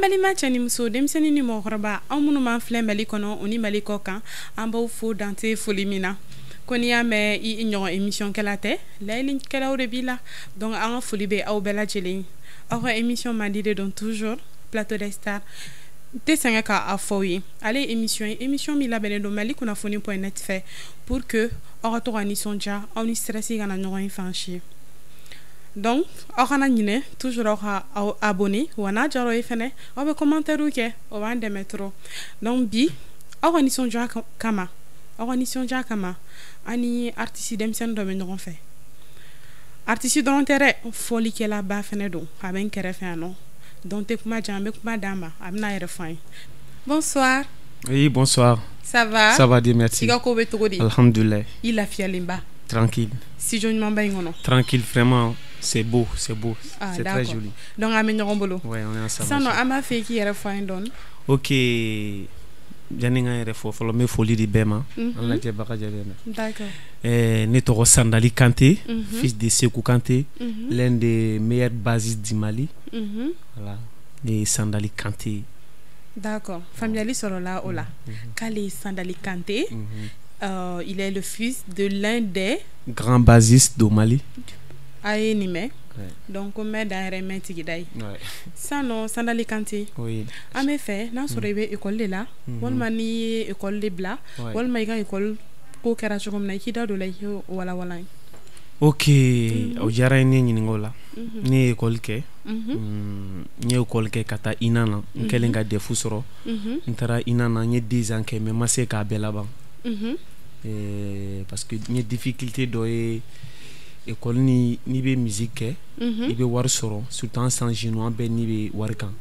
Balima cɛ ni muso, denmisɛnnin ni mɔgɔkɔrɔba, anw minnu b'an filɛ Mali kɔnɔ o ni Mali kɔ kan, an b'aw fo dante foli min na. Ko n'i y'a mɛn i ɲɔgɔn émission kɛla tɛ, layɛlikɛlaw de b'i la. Donc an ka foli bɛ aw bɛɛ lajɛlen. Aw ka émission mandi de don, toujours Plateau des Stars. N tɛ sɛgɛn k'a fɔ aw ye, ale ye émission ye, émission min labɛnnen don Mali kunnafoni.net fɛ pour que aw ka to ka nisɔndiya, aw ni stress kana ɲɔgɔn ye fan si. Donc aw kana ɲinɛ toujours aw ka aw abonné, wa n'a diyara aw ye fɛnɛ, aw bɛ commentaire kɛ, o b'an dɛmɛ trop. Donc bi, aw ka nisɔndiya kama, aw ka nisɔndiya kama, an ni artiste denmisɛnnin dɔ bɛ ɲɔgɔn fɛ. Artiste dɔrɔn tɛ dɛ, fɔlikɛlaba fɛnɛ don. A bɛ n kɛrɛfɛ yan nɔ. Donc tɛ kuma jan, an bɛ kuma d'a ma, a bɛna a yɛrɛ fɔ an ye. Bonsoir. Oui, bonsoir. Ça va? Ça va, Dieu merci. I ka ko bɛ cogo di? Alhamdulillah. I lafiyalenba? Tranquille. Studio ɲumanba in kɔnɔ. Tranquille, vraiment, c'est beau, c'est beau. Ah, c'est très joli. Donc an bɛ ɲɔgɔn bolo. Ouais, on est ensemble. Sisan nɔ, an b'a fɛ i k'i yɛrɛ fɔ an ye dɔɔni. Ok, yanni n ka yɛrɛ fɔ fɔlɔ, n bɛ foli di bɛɛ ma. An lajɛbaga jɛlen na. D'accord. Ne tɔgɔ Sandali Kanté, fils de Sekou Kanté, l'un des meilleurs bassistes du Mali. Voilà, ne ye Sandali Kanté. D'accord. Faamuyali sɔrɔla o la. K'ale ye Sandali Kanté. Il est le fils de l'un des grands bassistes du Mali. A ye nin mɛn. Ouais. Donc ko mɛn dan yɛrɛ mɛn tigida ye. Ouais. Sisan nɔ, Sandali Kanté, Oui. an bɛ fɛ n'a sɔrɔ i bɛ école de la, walima n'i ye école de bila, walima i ka école ko kɛra cogo min na, i k'i da don o la, i k'o walawala an ye. Ok, o diyara n ye, ne ɲininka o la. Ne ye école kɛ. N ye école kɛ ka taa INA na. N kɛlen ka DEF sɔrɔ. N taara INA na, n ye 2 ans kɛ, mais n ma se k'a bɛɛ laban. Parce que n ye difficulté dɔ ye école ni n'i bɛ musique kɛ, i bɛ wari sɔrɔ, surtout an san jeunes, an bɛɛ ni bɛ wari kan.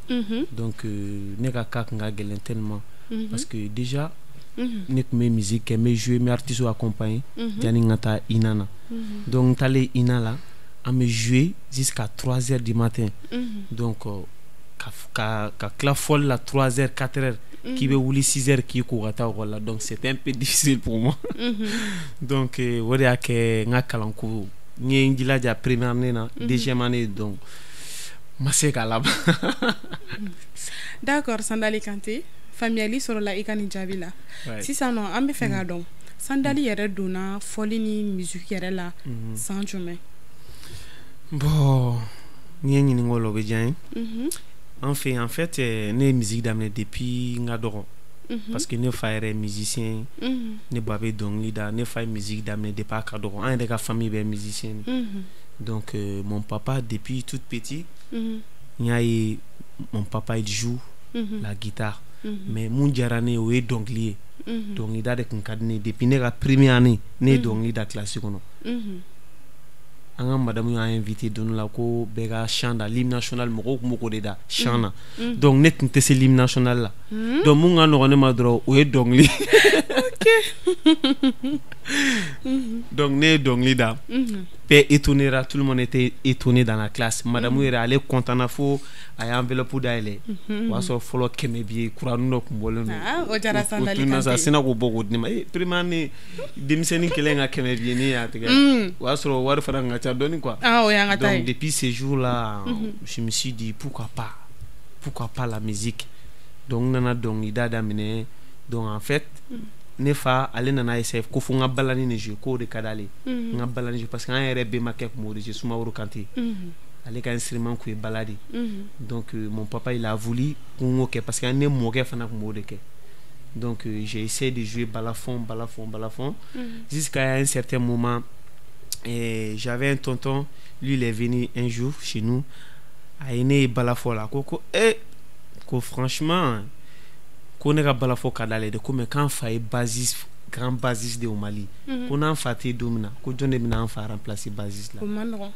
Donc ne ka cas kun ka gɛlɛn tellement parce que déjà ne tun bɛ musique kɛ, n bɛ jouer, n bɛ artiste accompagner yanni n ka taa INA na. Donc n taalen INA la, an bɛ jouer jusqu'à 3 heures du matin. Donc ka tila fɔli la 3 heures, 4 heures, k'i bɛ wuli 6 heures k'i ko ka taa école la, donc c'était un peu difficile pour moi. Donc o de y'a kɛ n ka kalanko, n ye n jilaja première année na, deuxième année, donc n ma se k'a laban. D'accord, Sandali Kanté, faamuyali sɔrɔla i ka nin jaabi la. Sisan nɔ, an bɛ fɛ k'a dɔn, Sandali yɛrɛ donna fɔli ni musique yɛrɛ la san jumɛn? Bon, n'i ye n ɲininka o la, o bɛ diya n ye. An fɛ yen, en fait, ne ye musique daminɛ depuis n ka dɔgɔ. Parce que ne fa yɛrɛ ye musicien ye. Ne ba bɛ dɔnkili da. Ne fa ye musique daminɛ depuis a ka dɔgɔ. An yɛrɛ ka famille bɛɛ musicien de. Donc mon papa, depuis toute petit, n y'a ye, mon papa, il joue la guitare. Mais mun diyara ne ye, o ye dɔnkili ye. Dɔnkilida de tun ka di ne ye. Depuis ne ka première année, ne ye dɔnkili da classe kɔnɔ. An ka madame y'an invité don dɔ la ko bɛɛ ka chant da, l'hymne national, mɔgɔw tun b'o k'o de da chant na. Donc ne tun tɛ se l'hymne national la. Donc mun ka nɔgɔn ne ma dɔrɔn, o ye dɔnkili. Donc ne ye dɔnkili da. Bɛɛ étonnéra, tout le monde était étonné dans la classe. Madame yɛrɛ, ale content na fo a ye enveloppe dayɛlɛ. O y'a sɔrɔ fɔlɔ 100 billet kuranin dɔ tun bɔlen don. Ah, o diyara O Sandali tununa sa, Kanté. sina k'o bɔ k'o di ne ma. Première année, denmisɛnnin kelen ka 100 billet ne y'a tigɛ. O y'a sɔrɔ wari fana kun ka ca dɔɔni quoi. Ah, o y'an ka taa Donc ye. depuis ce jour-là, je me suis dit pourquoi pas, pourquoi pas la musique. Donc n nana dɔnkilida daminɛ. Donc en fait, ne fa, ale nana essayer ko fo n ka balani de jouer, k'o de ka d'ale ye. N ka balani jouer parce que an yɛrɛ bɛnbakɛ tun b'o de jouer, Sumaworo Kante. Ale ka instrument tun ye bala de ye. Donc mon papa, il a voulu ko n k'o kɛ parce que ne mɔkɛ fana tun b'o de kɛ. Donc j'ai essayé de jouer balafon, balafon, balafon jusqu'à un certain moment. Et j'avais un tonton, lui, il est venu un jour chez nous. A ye ne ye balafɔ la, ko eh, ko franchement, ko ne ka balafɔ ka d'ale de ko, mais k'an fa ye bassiste, grand bassiste de au Mali. Ko n'an fa tɛ don min na, ko jɔn de bɛna an fa remplacer bassiste la? O man nɔgɔn.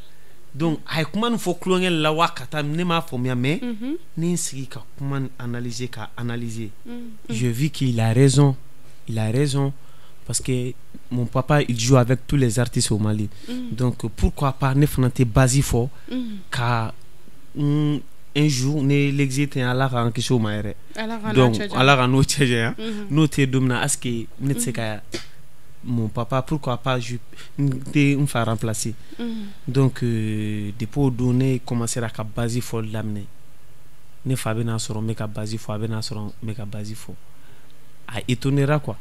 Donc a ye kuma nin fɔ tulonkɛ la wa ka taa, ne m'a faamuya, mais ne ye n sigi ka kuma nin analyser, ka analyser. Je vis qu'il a raison, il a raison, parce que mon papa, il joue avec tous les artistes au Mali. Donc pourquoi pas ne fana tɛ basse fɔ ka un jour ne l'exil tɛ, Ala k'an kisi o ma yɛrɛ. Ala ka n'a Donc cɛ janya. Ala ka n'o cɛ janya. N'o tɛ don min na, est ce que ne tɛ se ka mon papa, pourquoi pas je n tɛ n fa remplacer? Donc depuis o don, ne commencé ka basse fɔli daminɛ. Ne fa bɛna sɔrɔ n bɛ ka basse fɔ, a bɛna sɔrɔ n bɛ ka basse fɔ, a étonnera quoi.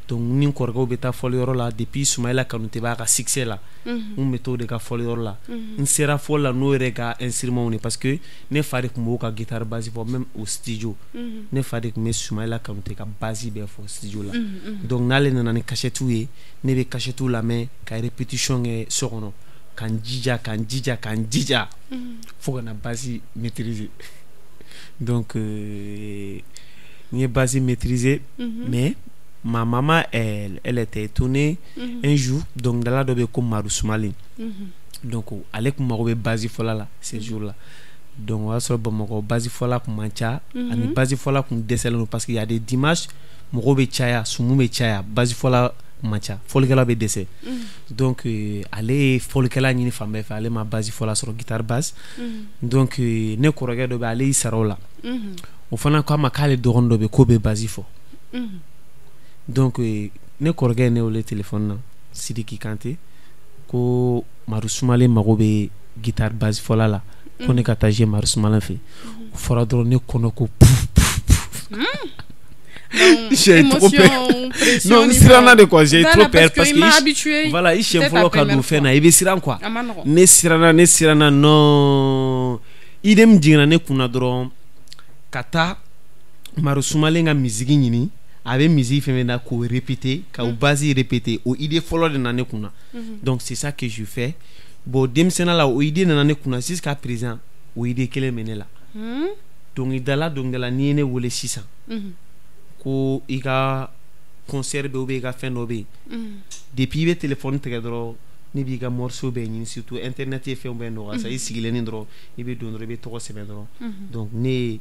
Donc ni n kɔrɔkɛw bɛ taa fɔliyɔrɔ la, depuis Sumayila Kanute b'a ka succès la, n kun bɛ t'o de ka fɔliyɔrɔ la. N sera fɔli la n'o yɛrɛ ka instrument de, parce que ne fa de tun b'o ka guitare basse fɔ même au studio. Ne fa de tun bɛ Sumayila Kanute ka basse bɛɛ fɔ studio la. Donc n'ale nana ni cassette ye, ne bɛ cassette lamɛn ka répétition kɛ so kɔnɔ, ka n jija, ka n jija, ka n jija fo ka na basse maîtriser. Donc n ye basse maîtriser, mais ma maman, elle, elle était étonnée. Un jour, dɔnkilidala dɔ bɛ yen ko Madu Sumalen, donc ale tun mago bɛ basse fɔla la ce jour là. Donc o y'a sɔrɔ Bamakɔ basse fɔla tun man ca, ani basse fɔla tun dɛsɛlen don, parce que y a des dimanches, mɔgɔw bɛ caya, sumu bɛ caya, basse fɔla man ca, fɔlikɛla bɛ dɛsɛ. Donc ale ye fɔlikɛla ɲini fan bɛɛ fɛ, ale ma basse fɔla sɔrɔ, guitare basse. Donc ne kɔrɔkɛ dɔ bɛ, ale y'i sara o la. O fana ko a ma k'ale dɔgɔnin dɔ bɛ yen k'o bɛ basse fɔ. Donc ne kɔrɔkɛ ye ne wele téléphone na, Sidiki Kante, ko Madu Sumalen mago bɛ guitare basse fɔla la, ko ne ka taa jouer Madu Sumalen fɛ. O fɔra dɔrɔn, ne kɔnɔ ko puf puf puf. J'ai trop peur. Non, n siranna de quoi, j'ai trop peur parce que habitué. Voilà, i siɲɛ fɔlɔ ka don fɛn na, i bɛ siran quoi. Ne siranna, ne siranna. Non, idée min jiginna ne kunna dɔrɔn, ka taa Madu Sumalen ka musique ɲini, a bɛ musique fɛn fɛn na, k'o répéter, ka o base répéter, o idée fɔlɔ de nana ne kunna. Donc c'est ça que je fais. Bon, denmisɛnninya la, o idée nana ne kunna, jusqu'à présent o idée kelen bɛ ne la. Dɔnkilidala, dɔnkilidala, n'i ye ne wele sisan ko i ka concert bɛ ou bien i ka fɛn dɔ bɛ yen, depuis i bɛ téléphone tigɛ dɔrɔn, ne b'i ka morceau bɛɛ ɲini. Surtout internet ye fɛn bɛɛ nɔgɔya sa, i sigilen dɔrɔn, i bɛ don dɔrɔn, i bɛ tɔgɔ sɛbɛn dɔrɔn. Donc ne ye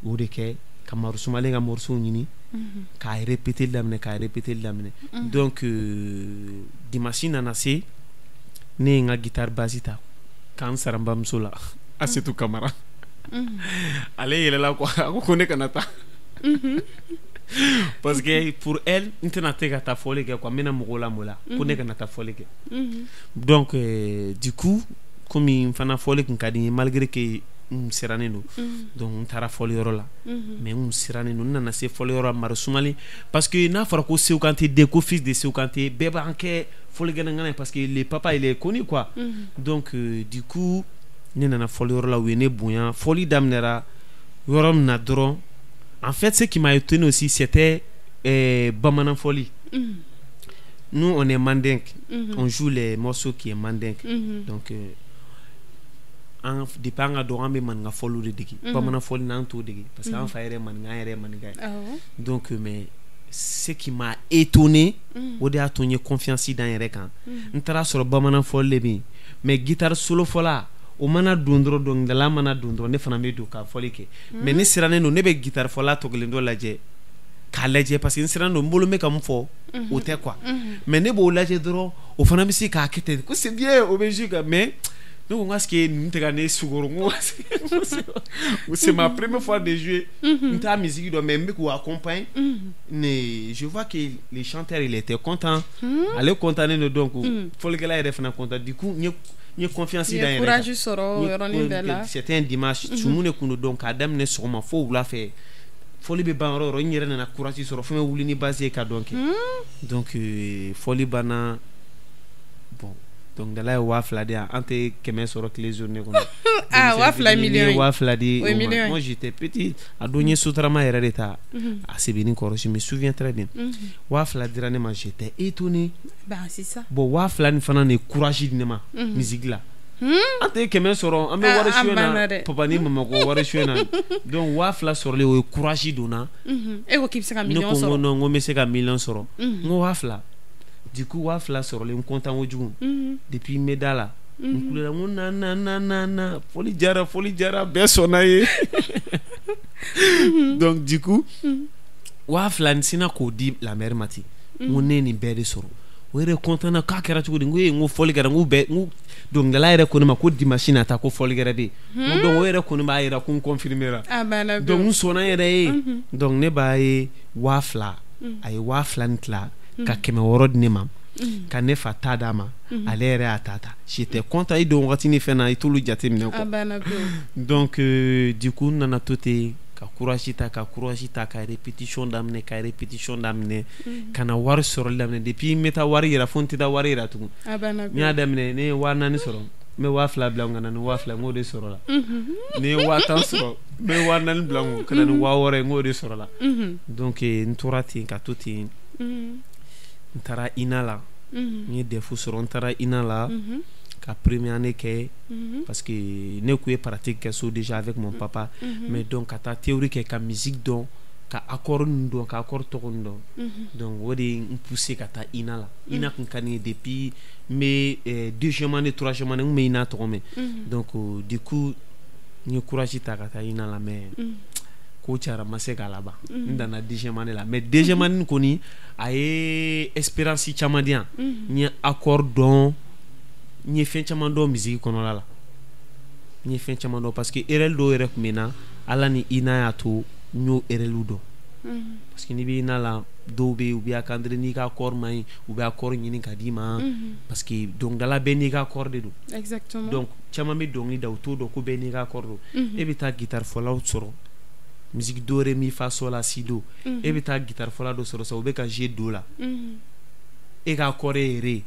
o de kɛ, ka Madu Sumalen ka morceau ɲini k'a répéter daminɛ, k'a répéter daminɛ. Donc dimanche nana se, ne ye n ka guitare basse ta k'an sara n bamuso la, Asetu Kamara. Ale yɛlɛla quoi, a ko ko ne kana taa, parce que pour elle, n tɛna te ka taa fɔli kɛ quoi, n bɛna mɔgɔw lamaloya, ko ne kana taa fɔli kɛ. Donc du coup, komi n fana fɔli kun ka di n ye, malgré que n sirannen don, donc n taara fɔliyɔrɔ la, mais n sirannen don. N nana se fɔliyɔrɔ la, Madu Sumalen, parce que n'a fɔra ko Seku Kante den, ko fils de Seku Kante, bɛɛ b'an kɛ fɔlikɛla ye, parce que le papa, il est connu quoi. Donc du coup, ne nana fɔliyɔrɔ la, u ye ne bonya. Fɔli daminɛra yɔrɔ min na dɔrɔn, en fait, ce qui m'a étonné aussi, c'était bamanan fɔli. Nous, on est mandingue, on joue les morceaux qui est mandingue. Donc an depuis an ka dɔgɔ, an bɛ maninka fɔliw de dege. Bamanan fɔli n'an t'o dege, parce que an fa yɛrɛ ye maninka, an yɛrɛ ye maninka ye. Donc mais ce qui m'a étonné, o de y'a to n ye confiance da n yɛrɛ kan. N taara sɔrɔ bamanan fɔli de bɛ yen, mais guitare solo fɔla, o mana don dɔrɔn, dɔnkilidala mana don dɔrɔn, ne fana bɛ don ka fɔli kɛ. Mais ne sirannen don, ne bɛ guitare fɔla tɔ kelen dɔ lajɛ k'a lajɛ, parce que n sirannen don, n bolo bɛ ka mun fɔ, o tɛ quoi. Mais ne b'o lajɛ dɔrɔn, o fana bɛ se k'a kɛ ten ko c'est bien, o bɛ jouer ka. Mais ne ko n ko est-ce que ninnu tɛ ka ne sugoro? N ko c'est ma première fois de jouer, n t'a musique dɔn, mais n bɛ k'u accompagner. Mais je vois que le chanteur, il était content, ale content ne don, donc fɔlikɛla yɛrɛ fana content. Du coup, n ye confiance da n yɛrɛ kan, courage sɔrɔ o yɔrɔnin bɛɛ la. C'était un dimanche, sumu de kun don, donc k'a daminɛ sɔgɔma fo wula fɛ, fɔli bɛ ban yɔrɔ o yɔrɔ, n yɛrɛ nana courage sɔrɔ fo n bɛ wuli ni base ye ka dɔn kɛ. Donc fɔli banna, bon, dɔnkilidala ye 2000 di yan, an tɛ 100 sɔrɔ tile journée kɔnɔ. Ah, 2000 miliyɔn ye. 2000 di O ye o ma. miliyɔn ye. Moi, j'étais petit, a don n ye Sotrama yɛrɛ de ta a sebenni kɔrɔ, je me souviens très bien. 2000 dira ne ma, j'étais étonné. Ben, c'est ça. Bon, 2000 nin fana de ye courage di ne ma musique la. An tɛ 100 sɔrɔ, an bɛ Ah, wari an suɲɛ banna na dɛ. Papa ni mama ko wari suɲɛ na. Donc 2000 sɔrɔlen, o ye courage donna. E ko k'i bɛ se ka Ne miliyɔn ko n ko sɔrɔ. non, n ko n bɛ se ka miliyɔn sɔrɔ. N ko 2000, du coup 2000 sɔrɔlen, n content kojugu. Depuis n bɛ da la, n kulela, n ko na na na na na, fɔli jara, fɔli jara, bɛɛ sɔnna ye. Donc du coup, 2000 nin sinna k'o di la mère ma ten, n ko ne ye nin bɛɛ de sɔrɔ. O yɛrɛ content na, k'a kɛra cogo di? N ko ee, n ko fɔli kɛra, n ko bɛɛ, n ko dɔnkilidala yɛrɛ ko ne ma ko dimanche nata ko fɔli kɛra bɛ yen. N ko donc o yɛrɛ kɔni b'a yira ko n confirmé ra. A banna Donc pewu. n sɔnna n yɛrɛ ye. Donc ne b'a ye 2000, a ye 2000 ni tila ka 600 di ne ma. Ka ne fa ta d'a ma, ale yɛrɛ y'a ta ta. J'étais content. I don wagati ni fɛn na, i t'olu jate minɛ quoi. Donc du coup, n nana to ten, ka courage ta, ka courage ta, ka répétition daminɛ, ka répétition daminɛ, ka na wari sɔrɔli daminɛ. Depuis n bɛ taa wari yira, fo n tɛ taa wari yira tugun. N y'a daminɛ, ne ye 4000 sɔrɔ, n bɛ 2000 bila n ka na ni 2000, n k'o de sɔrɔ la. Ni ye 10 000 sɔrɔ, n bɛ 4000 bila n kun ka na ni 6000 ye, n k'o de sɔrɔ la. Donc n tora ten, ka to ten. N taara INA la, n ye DEF sɔrɔ, n taara INA la ka première année kɛ, parce que ne kun ye pratique kɛ so déjà avec mon papa, mais donc ka taa théorie kɛ, ka musique dɔn, ka accord ninnu dɔn, ka accord tɔgɔ ninnu dɔn. Donc o de ye n poussé ka taa INA la. INA kun ka di n ye depuis n bɛ deuxième année, troisième année, n kun bɛ INA tɔgɔ mɛn. Donc du coup, n ye courage ta ka taa INA la, mais ko cayara, n ma se k'a laban. N danna deuxième année la, mais deuxième année kɔni, a ye expérience caman di yan. N ye accord dɔn, n ye fɛn caman dɔn musique kɔnɔna la, n ye fɛn caman dɔn, parce que erreur dɔw yɛrɛ tun bɛ n na. Ala ni INA y'a to n y'o erreur dɔn, parce que n'i bɛ INA la, dɔw bɛ yen, u bɛ encadrer, n'i ka accord man ɲi, u bɛ accord ɲini ka d'i ma, parce que dɔnkilidala bɛɛ n'i ka accord de don. Donc caman bɛ dɔnkili da, u t'o dɔn ko bɛɛ n'i ka accord don. E bɛ taa guitare fɔlaw sɔrɔ, musique do, ré, mi, fa, sol, la, si, do. E bɛ taa guitare fɔla dɔ sɔrɔ sisan, o bɛ ka jouer do la, e ka accord ye ré.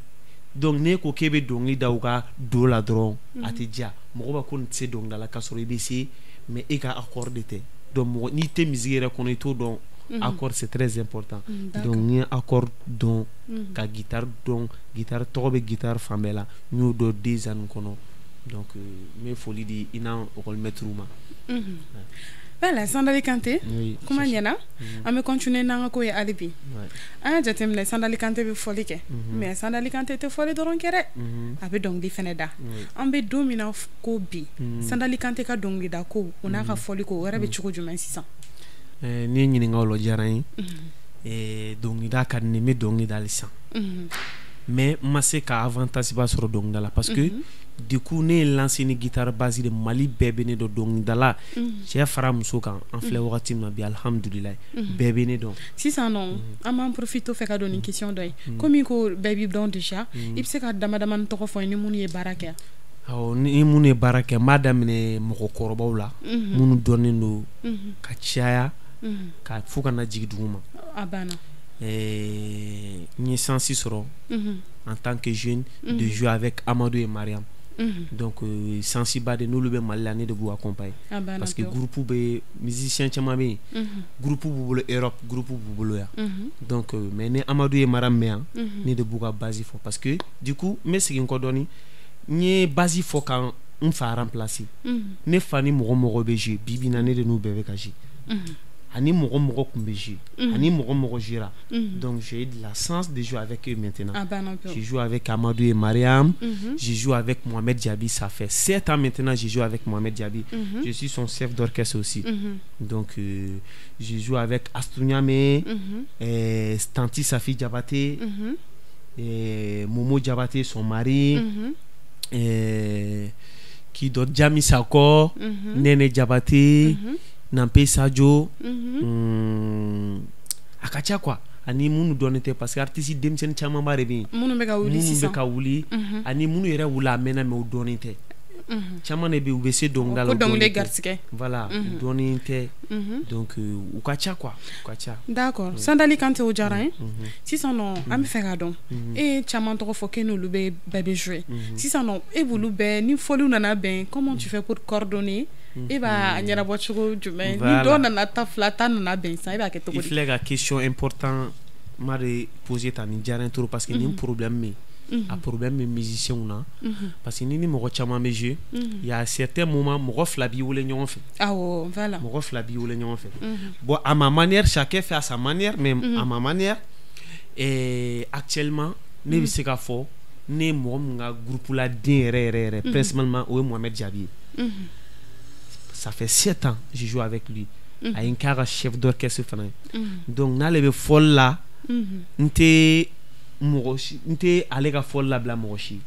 Donc n'e ko k'e bɛ dɔnkili da u ka do la dɔrɔn, a tɛ diya mɔgɔ b'a ko nin tɛ se dɔnkilida la, k'a sɔrɔ i bɛ se, mais e ka accord de tɛ. Donc mɔgɔ n'i tɛ musique yɛrɛ kɔnɔ, i t'o dɔn. Accord, c'est très important. Donc n ye accord dɔn, ka guitare dɔn, guitare tɔgɔ bɛ guitare fan bɛɛ la, n y'o dɔn 2 ans kɔnɔ. Donc n bɛ foli di INA école maître ma. Voilà, Sandali Kante, kuma ɲɛna. An bɛ continuer n'an ka ko ye hali bi. An y'a jateminɛ, Sandali Kante bɛ fɔli kɛ, mais Sandali Kante tɛ fɔli dɔrɔn kɛ dɛ, a bɛ dɔnkili fɛnɛ da. An bɛ don min na ko bi, Sandali Kante ka dɔnkilida ko, o n'a ka fɔli ko, o yɛrɛ bɛ cogo jumɛn sisan? N'i ye ɲininka o la, o diyara n ye. Dɔnkilida ka di ne ye, n bɛ dɔnkili da hali sisan, mais n ma se ka avantage ba sɔrɔ dɔnkilida la, parce que du coup ne ye lancé ni guitare basse de. Mali bɛɛ bɛ ne dɔn dɔnkilidala, cɛ fara muso kan. An filɛ wagati min na bi, alihamudulilayi, bɛɛ bɛ ne dɔn. Sisan nɔ, an b'an profiter fɛ ka don ni question dɔ ye. Komi ko bɛɛ b'i dɔn déjà, i bɛ se ka dama damani tɔgɔ fɔ n ye ni minnu ye baara kɛ? Awɔ, ni minnu ye baara kɛ, n b'a daminɛ mɔgɔkɔrɔbaw la, minnu dɔnnen don ka caya, ka fo ka na jigin dugu ma. A banna. N ye chance sɔrɔ en tant que jeune de jouer avec Amadou et Mariam. Donc chance ba de n'olu bɛ Mali la, ne de b'u accompagner, parce que groupe bɛ, musicien caman bɛ yen, groupe b'u bolo Europe, groupe b'u bolo yan. Donc mais ni Amadou et Mariam bɛ yan, ne de b'u ka base fɔ, parce que du coup n bɛ segin n kɔ dɔɔni. N ye base fɔ ka n fa remplacer. Ne fa ni mɔgɔ mɔgɔ bɛ jouer bi bi in na, ne de n'u bɛɛ bɛ ka jouer, ani mɔgɔ mɔgɔ tun bɛ jouer, ani mɔgɔ mɔgɔ jouera. Donc j'ai eu de la chance de jouer avec eux maintenant. Je joue avec Amadou et Mariam, je joue avec Mohamed Diaby. Ça fait 7 ans maintenant, je joue avec Mohamed Diaby, je suis son chef d'orchestre aussi. Donc je joue avec Astou Niamé, Tanti Safi Diabaté, et Momo Diabaté, son mari, et qui d'autre, Jami Sako, Nene Diabaté, Nampe Sadio, a ka ca quoi. Ani minnu dɔnnen tɛ, parce que artiste denmisɛnnin camanba de bɛ yen. Minnu bɛ ka wuli minnu sisan. Bɛ ka wuli, ani minnu yɛrɛ wuli a mɛnna, mais u dɔnnen tɛ. Caman de bɛ yen, u bɛ se dɔnkilida la, ko u dɔnkili dɔnnen tɛ. Garisɛgɛ. Voilà, u dɔnnen tɛ. Donc u ka ca quoi, u ka ca. D'accord, Sandali Kante, o diyara n ye. Sisan nɔ, an bɛ fɛ k'a dɔn, e ye caman tɔgɔ fɔ k'e n'olu bɛ bɛɛ bɛ jouer. Sisan nɔ, e b'olu bɛɛ ni fɔliw nana bɛn, comment tu fais pour coordonner? E b'a ɲɛnabɔ cogo jumɛn ni dɔw nana ta fila ta nana bɛn sisan, e b'a kɛ cogo I di? filɛ ka question important ma de poser ta. Nin diyara n ye trop, parce que nin problème bɛ yen, a problème bɛ musiciens na, parce que ni mɔgɔ caman bɛ jouer, il y a certains moments, mɔgɔ fila b'i wele ɲɔgɔn fɛ. Awɔ, voilà. Mɔgɔ fila b'i wele ɲɔgɔn fɛ. Bon, à ma manière, chacun fait à sa manière, mais à ma manière, et actuellement, ne bɛ se k'a fɔ ne ye mɔgɔ min ka groupe la den yɛrɛ yɛrɛ yɛrɛ, principalement, o ye Mohamed Diaby ye. Ça fait 7 ans je joue avec lui. A ye n k'a ka chef d'orchestre fana ye. Donc n'ale bɛ fɔli la, n tɛ mɔgɔ si, n tɛ ale ka fɔli labila mɔgɔ si,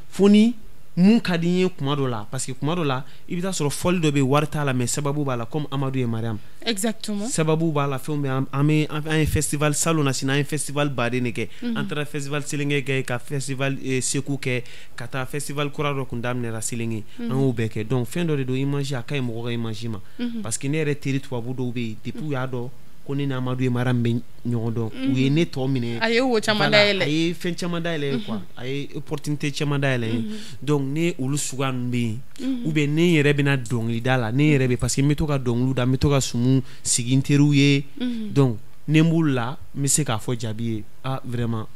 fo ni Mun ka di n ye kuma dɔ la, parce que kuma dɔ la i bɛ taa sɔrɔ fɔli dɔ bɛ yen, wari t'a la, mais sababu b'a la, comme Amadu et Mariam. Exactement. Sababu b'a la, fɛnw bɛ an bɛ an ye festival salon na, sini an ye festival baden de kɛ. An taara festival Selenge kɛ, ka festival Segu kɛ, ka taa festival kura dɔ kun daminɛra Selenge, an y'o bɛɛ kɛ. Donc fɛn dɔ de don, image a ka ɲi mɔgɔ ka image ma, parce que ne yɛrɛ teri tubabu dɔw bɛ yen, depuis u y'a dɔn ko ne ni Amadu et Mariam bɛ ɲɔgɔn dɔn, u ye ne tɔ minɛ. A ye wo caman dayɛlɛ. A ye fɛn caman dayɛlɛ quoi, a ye opportunité caman dayɛlɛ. Donc ne olu suguya ninnu bɛ yen, ou bien ne yɛrɛ bɛna dɔnkilida la, ne yɛrɛ bɛ, parce que n bɛ to ka dɔnkiliw da, n bɛ to ka sumu sigi n teriw ye. Donc ne b'olu la, n bɛ se k'a fɔ Jabi ye, ah vraiment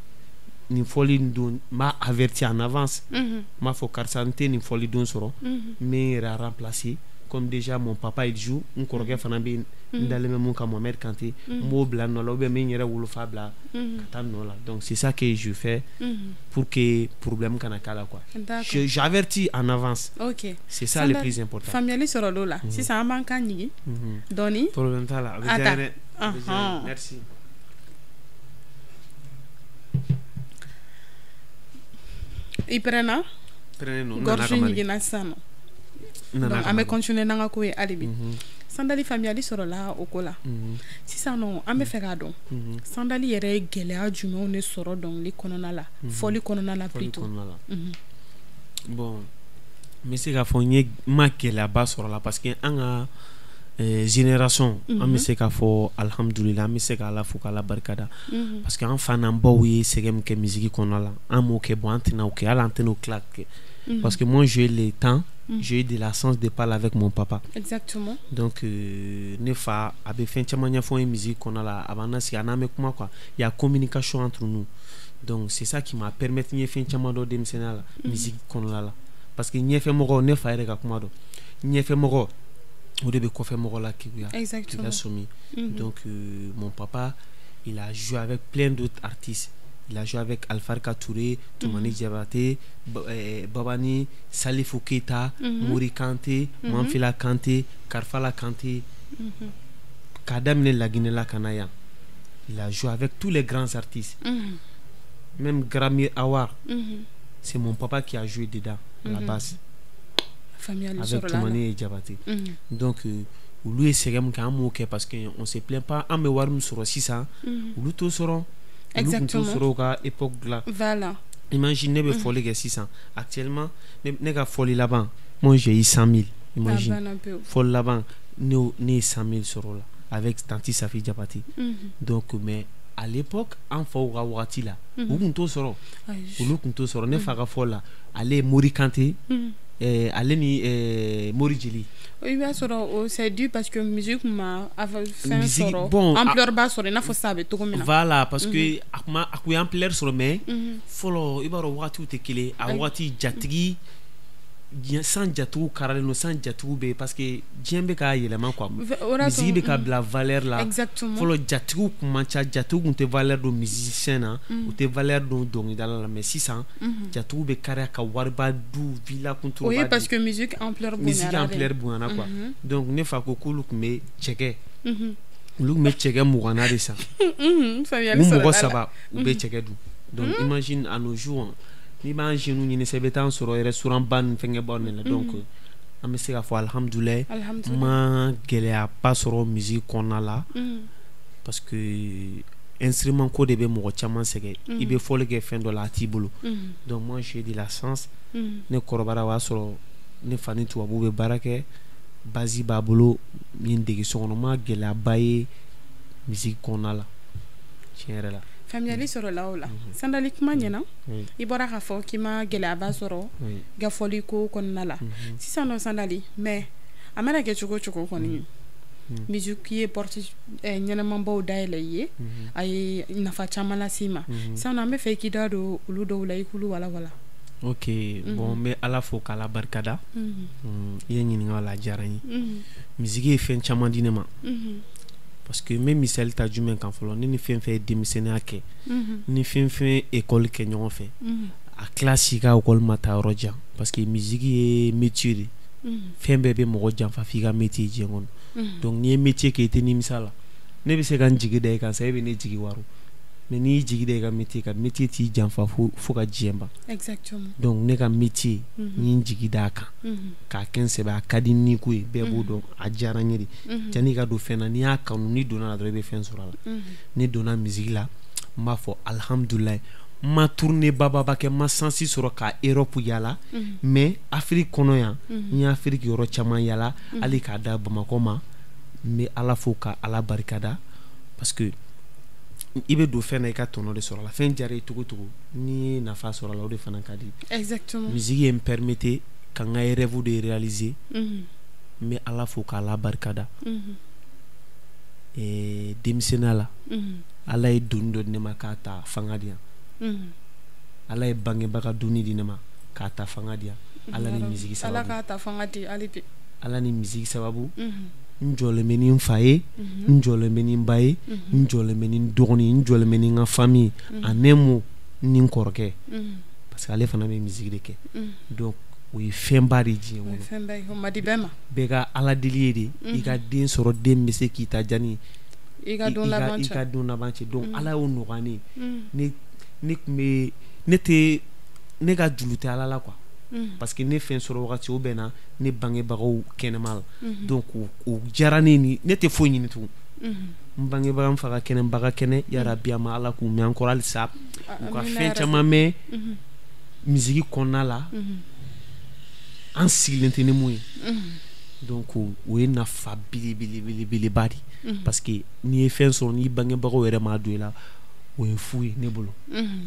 nin fɔli in don, n b'a averti en avance, n b'a fɔ karisa n tɛ nin fɔli don sɔrɔ, n bɛ n yɛrɛ remplacer. Comme déjà mon papa il joue, n kɔrɔkɛ fana bɛ yen, n dalen bɛ mun kan, Mohamed Kanté, n b'o bila nɔ la, ou bien n bɛ n yɛrɛ wolofa bila ka taa nɔ la. Donc c'est ça que je fais pour que problème kana k'a la quoi. J'avertis en avance. Ok. C'est ça le plus important. Faamuyali sɔrɔ l'o la. Sisan an b'an kan ɲigin dɔɔni. Problème t'a la, a bɛ diya n ye dɛ. A bɛ diya n ye. Merci. I pɛrɛnna? Pɛrɛnnen don. Gorge ɲiginna sisan nɔ. Donc an bɛ continuer n'an ka ko ye hali bi. Sandali, faamuyali sɔrɔla o ko la. Sisan nɔ an bɛ fɛ k'a dɔn, Sandali yɛrɛ ye gɛlɛya jumɛnw de sɔrɔ dɔnkili kɔnɔna la, fɔli kɔnɔna la plutôt? Bon, n bɛ se k'a fɔ n ye ma gɛlɛyaba sɔrɔ la, parce que an ka génération, an bɛ se k'a fɔ alhamdulillah, an bɛ se k'Ala fo k'Ala barikada, parce que an fa n'an baw ye sɛgɛn min kɛ musique kɔnɔna la, an m'o kɛ. Bon, an tɛna o kɛ, hali an tɛna o tila kɛ, parce que moi j'ai le temps, j'ai eu de la chance de parler avec mon papa. Exactement. Donc ne fa a bɛ fɛn caman ɲɛfɔ n ye musique kɔnɔna la, a b'an lasigi, a n'an bɛ kuma quoi, il y a communication entre nous. Donc c'est ça qui m'a permis n ye fɛn caman dɔn denmisɛnninya la musique kɔnɔna la, parce que ɲɛfɛmɔgɔ, ne fa yɛrɛ ka kuma dɔn, ɲɛfɛmɔgɔ o de bɛ kɔfɛmɔgɔ la keguya, k'i la sɔmi. Donc mon papa, il a joué avec plein d'autres artistes. Il a joué avec Alfarka Touré, Toumani Diabaté, Babani, Salifou Keita, Mory Kanté, Manfila Kanté, Karfala Kanté, k'a daminɛ Laginɛ la ka na yan. Il a joué avec tous les grands artistes. Même Grammy Award, c'est mon papa qui a joué dedans, à la basse. Avec Toumani et Diabaté. Donc, olu ye sɛgɛn min kɛ, an m'o kɛ, parce que on se plaint pas, an bɛ wari min sɔrɔ sisan, olu t'o sɔrɔ. Exactement. Olu tun t'o sɔrɔ u ka époque la. Voilà. Imagine ne bɛ fɔli kɛ sisan, actuellement ne ka fɔli laban, moi j'ai eu 100 000. Imagine. Fɔli laban ne ye 100 000 sɔrɔ o la avec Tanti Safi Diabaté. Donc mais à l'époque, an faw ka wagati la, u tun t'o sɔrɔ. Olu tun t'o sɔrɔ. Ne fa ka fɔli la, ale ye Mory Kanté, ale ni Mori Jeli. I b'a sɔrɔ o c'est dû parce que musique ma fɛn sɔrɔ, bon, ampleur ba sɔrɔ i n'a fɔ sisan a bɛ cogo min na. Voilà, parce que a kuma a kun ye ampleur sɔrɔ, mais fɔlɔ i b'a dɔn wagatiw tɛ kelen. A wagati jatigi san jatigiw karalen don, san jatigiw bɛ yen, parce que diɲɛ bɛ ka yɛlɛma quoi, musique bɛ ka bila valeur la. Exactement. Fɔlɔ jatigiw kun man ca, jatigiw kun tɛ valeur don musicien na, u tɛ valeur don dɔnkilidala la, mais sisan jatigiw bɛ kariya ka wariba du villa kunturu. O ye parce que musique ampleur bonyana. Musique ampleur bonyana quoi. Donc ne fa ko k'olu tun bɛ cɛkɛ, olu tun bɛ cɛkɛ 20 de san. U mɔgɔ saba u bɛ cɛkɛ dun. Donc imagine à nos jours, n'i b'an jeunes ɲini sisan, i bɛ taa sɔrɔ restaurant ba ni fɛnkɛbaw de la. Donc an bɛ se k'a fɔ alhamdulilayi, n ma gɛlɛyaba sɔrɔ musique kɔnɔna la, parce que instrument ko de bɛ mɔgɔ caman sɛgɛn, i bɛ fɔli kɛ fɛn dɔ la a t'i bolo. Donc moi j'ai de la chance, ne kɔrɔbayara o y'a sɔrɔ ne fa ni tubabuw bɛ baara kɛ, base b'a bolo, n ye n dege so kɔnɔ, n ma gɛlɛyaba ye musique kɔnɔna la tiɲɛ yɛrɛ la. Faamuyali sɔrɔla o la. Sandali, kuma ɲɛna, i bɔra k'a fɔ k'i ma gɛlɛyaba sɔrɔ i ka fɔli ko kɔnɔna la. Sisan nɔ Sandali, mais a mana kɛ cogo o cogo kɔni, musique ye porte ɲɛnɛmabaw dayɛlɛ i ye, a ye nafa caman lase i ma. Sisan nɔ an bɛ fɛ i k'i da don olu dɔw la, i k'olu walawala. Ok, bon, n bɛ Ala fo k'Ala barikada. I ye ɲininka o la, a diyara n ye. Musique ye fɛn caman di ne ma. Parce que n bɛ misali ta jumɛn kan fɔlɔ, ne ni fɛn fɛn ye denmisɛnninya kɛ, ni fɛn fɛn ye école kɛ ɲɔgɔn fɛ, a classe ka école ma taa yɔrɔ jan, parce que musique ye métier de, fɛn bɛɛ bɛ mɔgɔ janfa f'i ka métier diɲɛ kɔnɔ. Donc n'i ye métier kɛ, i tɛ nimisa la. Ne bɛ se ka n jigi da i kan sa, e bɛ ne jigi waro. Mais n'i y'i jigi da i ka métier kan, métier t'i janfa fo ka diɲɛ ban. Exactement. Donc ne ka métier, n ye n jigi d'a kan k'a kɛ n sɛbɛ. A ka di ni ko ye, bɛɛ b'o dɔn, a diyara n ye de. Janni i ka don fɛn na, n'i y'a kanu, n'i donna la dɔrɔn, i bɛ fɛn sɔrɔ a la. Ne donna musique la, n b'a fɔ alhamdulilayi. N ma tournée bababa kɛ, n ma chance sɔrɔ ka Europe yala, mais Afrique kɔnɔ yan, n ye Afrique yɔrɔ caman yala, hali k'a da Bamakɔ ma. N bɛ Ala fo ka Ala barikada, parce que i bɛ don fɛn na, i ka tɔnɔ de sɔrɔ a la. Fɛn diyara i cogo cogo, n'i ye nafa sɔrɔ a la, o de fana ka di. Exactement. Musique ye n permettre ka n ka rêve de réaliser. N bɛ Ala fo k'Ala barikada. Denmisɛnninya la, Ala ye doni dɔ di ne ma k'a ta fanga di yan. Ala ye bangebaga doni di ne ma k'a ta fanga di yan. Ala ni musique Ala sababu. K'a ta fanga di hali bi. Ala ni musique sababu. N jɔlen bɛ ni n fa ye, n jɔlen bɛ ni n ba ye, n jɔlen bɛ ni n dɔgɔnin ye, n jɔlen bɛ ni n ka famille ye. En un mot, ni n kɔrɔkɛ, parce que ale fana bɛ musique de kɛ. Donc o ye fɛnba de ye diɲɛ O ye kɔnɔ. Fɛn bɛɛ ye, o ma di bɛɛ ma. Bɛɛ ka Ala deli ye de i ka den sɔrɔ, den bɛ se k'i ta jani I ka don laban i cɛ. ka don laban cɛ. Donc Ala y'o nɔgɔya ne ye. Ne tun bɛ, ne tɛ, ne ka juru tɛ Ala la quoi, parce que ne fɛn sɔrɔ wagati, o bɛnna ne bangebagaw kɛnɛma la. Donc o diyara ne ni ne tɛ foyi ɲini tugun. N bangebaga, n fa ka kɛnɛ, n ba ka kɛnɛ, yarabi a ma Ala k'u mɛn an kɔrɔ halisa, u ka Amina fɛn yarabi. caman mɛn musique kɔnɔna la, an sigilen tɛ ni mun ye. Donc o ye nafa belebelebeleba de ye, parce que n'i ye fɛn sɔrɔ, n'i bangebagaw yɛrɛ m'a don i la, o ye fu ye ne bolo,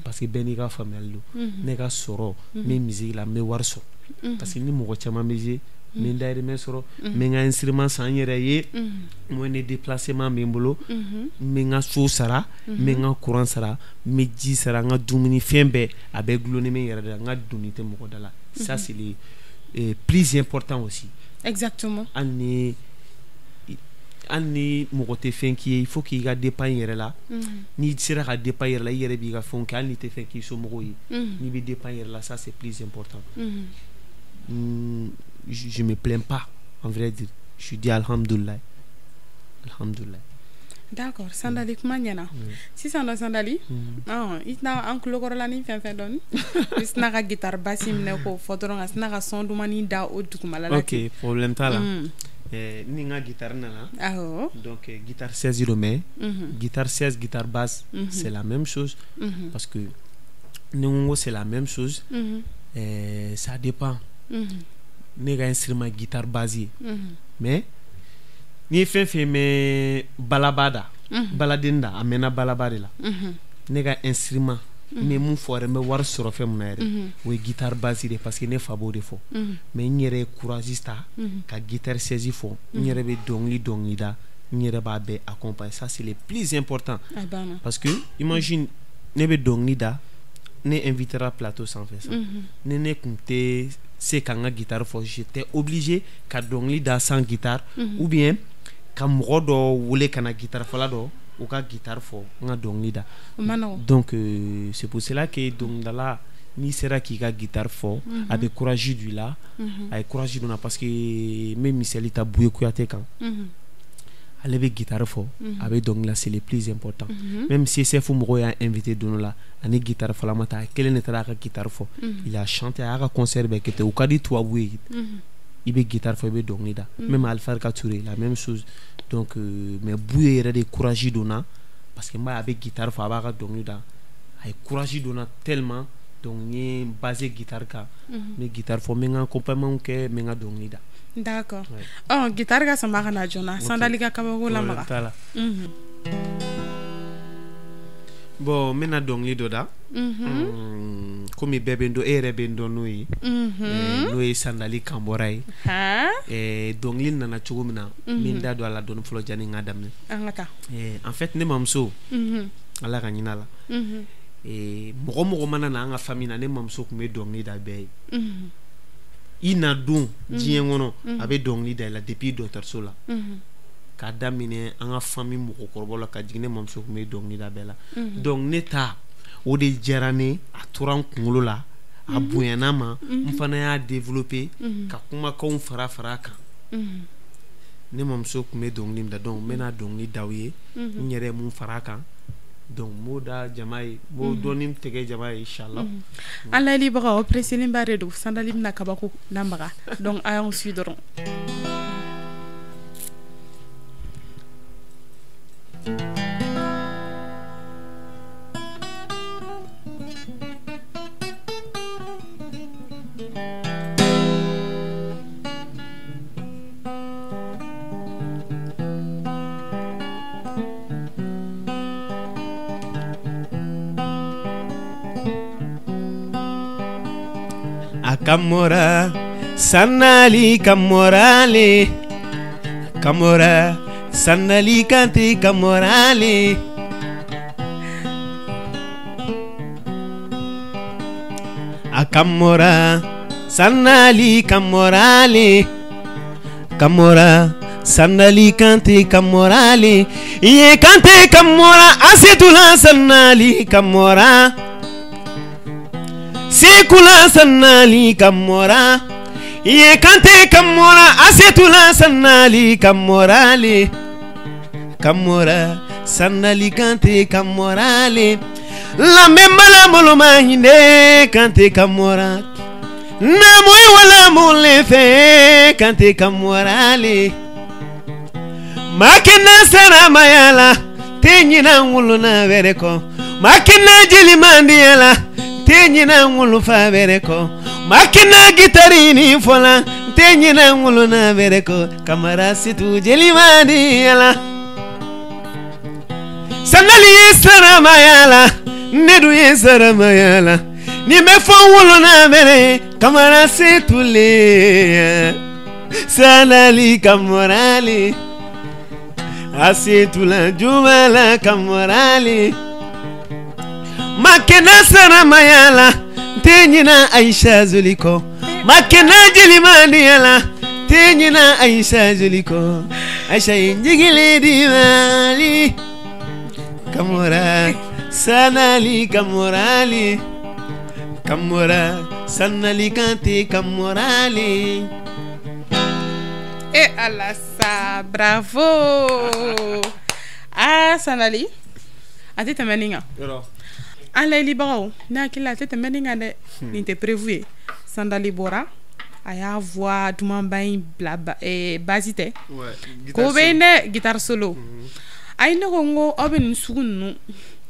parce que bɛɛ n'i ka faamuyali don. Ne ka sɔrɔ, n bɛ musique la, n bɛ wari sɔrɔ, parce que ni mɔgɔ caman bɛ jouer, n bɛ n dahirimɛ sɔrɔ, n bɛ n ka instrument san n yɛrɛ ye, moyen de déplacement bɛ n bolo, n bɛ n ka so sara, n bɛ n ka courant sara, n bɛ ji sara, n ka dumuni, fɛn bɛɛ, a bɛɛ gulonnen bɛ n yɛrɛ de la. N ka doni tɛ mɔgɔ da la. Ça, c'est le plus important aussi. Exactement. Hali ni mɔgɔ tɛ fɛn k'i ye, il faut k'i ka dépend i yɛrɛ la. N'i sera ka dépend i yɛrɛ la, i yɛrɛ b'i ka fɛnw kɛ, hali n'i tɛ fɛn k'i somɔgɔw ye, n'i bɛ dépend i yɛrɛ la, ça, c'est plus important. Je me plains pas, en vrai dire. Je dis alhamdoulilah, alhamdoulilah. D'accord, Sandali, kuma ɲɛna. Sisan nɔ, Sandali, i tɛna an tulokɔrɔla ni fɛn fɛn dɔɔni, i sina ka guitare basse minɛ k'o fɔ dɔrɔn, ka sina ka son dumani da o dugumala la. Ok, problème t'a la. Ni n ka guitare nana. Awɔ. Donc guitare 16 don, mais guitare 16, guitare basse, c'est la même chose, parce que ni n ko c'est la même chose, ça dépend. Ne ka instrument guitare basse ye, mais n'i ye fɛn fɛn mɛn balaba da, baladen da, a mɛnna balaba de la. Ne ka instrument, n bɛ mun fɔ yɛrɛ, n bɛ wari sɔrɔ fɛn mun na yɛrɛ, o ye guitare basse de, parce que ne fa b'o de fɔ. Mais n yɛrɛ ye courage ta ka guitare 16 fɔ, n yɛrɛ bɛ dɔnkili da, n yɛrɛ b'a bɛɛ accompagner. Ça, c'est le plus important. A banna. Parce que imagine, ne bɛ dɔnkili da, ne invitera plateau sanfɛ sa, ni ne tun tɛ se ka n ka guitare fɔ, j'étais obligé ka dɔnkili da sans guitare, ou bien ka mɔgɔ dɔ wele ka na, guitare fɔla dɔ, u ka guitare fɔ, n ka dɔnkili da. O ma nɔgɔn. Donc c'est pour cela que dɔnkilidala, n'i sera k'i ka guitare fɔ, a bɛ courage don i la. A ye courage don n na, parce que n bɛ misali ta Buye Kuyate kan. Ale bɛ guitare fɔ, a bɛ dɔnkili la, c'est le plus important. Même CSF mɔgɔw y'a invité don dɔ la, ani guitare fɔla ma taa, a kelen de taara a ka guitare fɔ. Il a chanté, a y'a ka concert bɛɛ kɛ ten. O ka di tubabu ye, i bɛ guitare fɔ, i bɛ dɔnkili da. Même Alpha Touré, la même chose. Donc mais Buye yɛrɛ de courage don na, parce que n b'a ye a bɛ guitare fɔ, a b'a ka dɔnkili da, a ye courage don na tellement. Donc n ye n basé guitare kan, n bɛ guitare fɔ, n bɛ n ka accompagnement kɛ, n bɛ n ka dɔnkili da. D'accord. Ɔ, guitare ka sama ka na joona. Sandali ka kabako lamaga. Problème t'a la. Bon, n bɛna dɔnkili dɔ da. Komi bɛɛ bɛ n dɔn, e yɛrɛ bɛ n dɔn n'o ye. N'o ye Sandali Kanbɔra ye. Dɔnkili nana cogo min na, n bɛ n da don a la dɔɔni fɔlɔ janni n ka daminɛ. An ka taa. En fait, ne mamuso, Ala ka hinɛ a la, mɔgɔ mɔgɔ mana na an ka famille na, ne mamuso tun bɛ dɔnkili da bɛɛ ye. I na don diɲɛ kɔnɔ, a bɛ dɔnkili da i la depuis dɔgɔtɔrɔso la, k'a daminɛ an ka famille mɔgɔkɔrɔbaw la ka jigin, ne mamuso tun bɛ dɔnkili da bɛɛ la. Donc ne ta, o de diyara ne, a tora n kunkolo la, a bonyana ma, n fana y'a développer ka kumakanw fara fara a kan. Ne mamuso tun bɛ dɔnkili min da, donc n bɛna dɔnkili da aw ye, n yɛrɛ ye mun fara a kan. Donc n b'o da jama ye, n b'o dɔɔni tigɛ jama ye inchallah. An layɛlibagaw, aw presselenba de don, Sandali bɛna kabako lamaga, donc a y'anw suit dɔrɔn. Kamora Sanali Kamorale, Kamora Sanali Kante Kamorale. Akamora Sanali Kamorale, Kamora Sanali Kante Kamorale. Iye Kante Kamora Asetula Sanali Kamora. Sekula Sanali Kamora, Iye Kante Kamora Asetula Sanali Kamorale, Kamora Sanali Kante Kamorale. La memba la moloma hinde Kante Kamora, Namoy wala molefe Kante Kamorale. Makina saramayala tenyina wuluna vereko, makina jilimandiala tenyina wulu fa vereko, makina gitarini fola tenyina wuluna vereko, Kamara Situ jelimandiala. Sanali saramayala nedu ye saramayala ni me fo wuluna vere Kamara Situ le Sanali Kamorale Asetula jumala Kamorale. Makena saramayala tenyina Aisha Zuliko, makena jelimandiala tenyina Aisha Zuliko, Aisha injigile diwali Kamora Sanali Kamorale, Kamora Sanali Kante Kamorale. Eh Allah sa, bravo. Ah Sanali, a tɛ tɛmɛ nin kan. An layɛlibagaw, ne hakili la a tɛ tɛmɛ nin kan dɛ. Nin tɛ prévu ye. Sandali bɔra, a y'a voix dumanba in bila basi tɛ. Ko bɛ yen dɛ, guitare solo. Ayi, ne ko n ko aw bɛ nin sugu ninnu,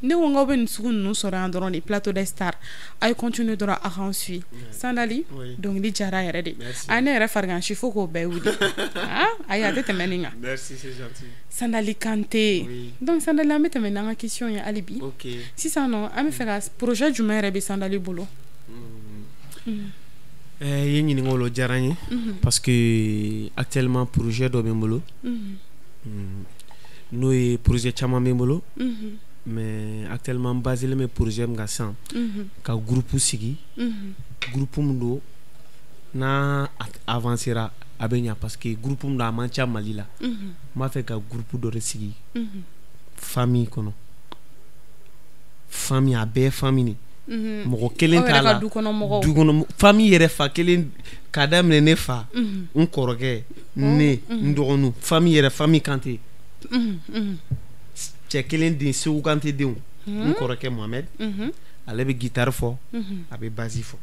ne ko n k'aw bɛ nin sugu ninnu sɔrɔ yan dɔrɔn de, plateau des stars. A ye continuer dɔrɔn a k'an suit. Sandali, dɔnkili diyara yɛrɛ de. A ne yɛrɛ farigan si fo k'o bɛɛ wuli. Ah, ayi a tɛ tɛmɛ nin kan. Merci, c'est gentil. Sandali Kante. Donc Sandali, an bɛ tɛmɛ n'an ka question ye hali bi. Sisan nɔ, an bɛ fɛ ka projet jumɛn yɛrɛ bɛ Sandali bolo? I ye ɲininka o la, o diyara n ye parce que actuellement projet dɔ bɛ n bolo. N'o ye projet caman bɛ n bolo. Mais actuellement n basé bɛ projet min kan sisan, ka groupe sigi, groupe min don n'a avancera a bɛ ɲa, parce que groupe min don a man ca Mali la. N b'a fɛ ka groupe dɔ de sigi famille kɔnɔ, famille a bɛɛ ye famille de, mɔgɔ kelen t'a la, du kɔnɔ mɔgɔw, du kɔnɔ famille yɛrɛ, fa kelen k'a daminɛ ne fa, n kɔrɔkɛ, ne n dɔgɔninw, famille yɛrɛ, famille Kante, cɛ kelen den, Segu Kante denw. N kɔrɔkɛ Mohamed, ale bɛ guitare fɔ, a bɛ basse fɔ.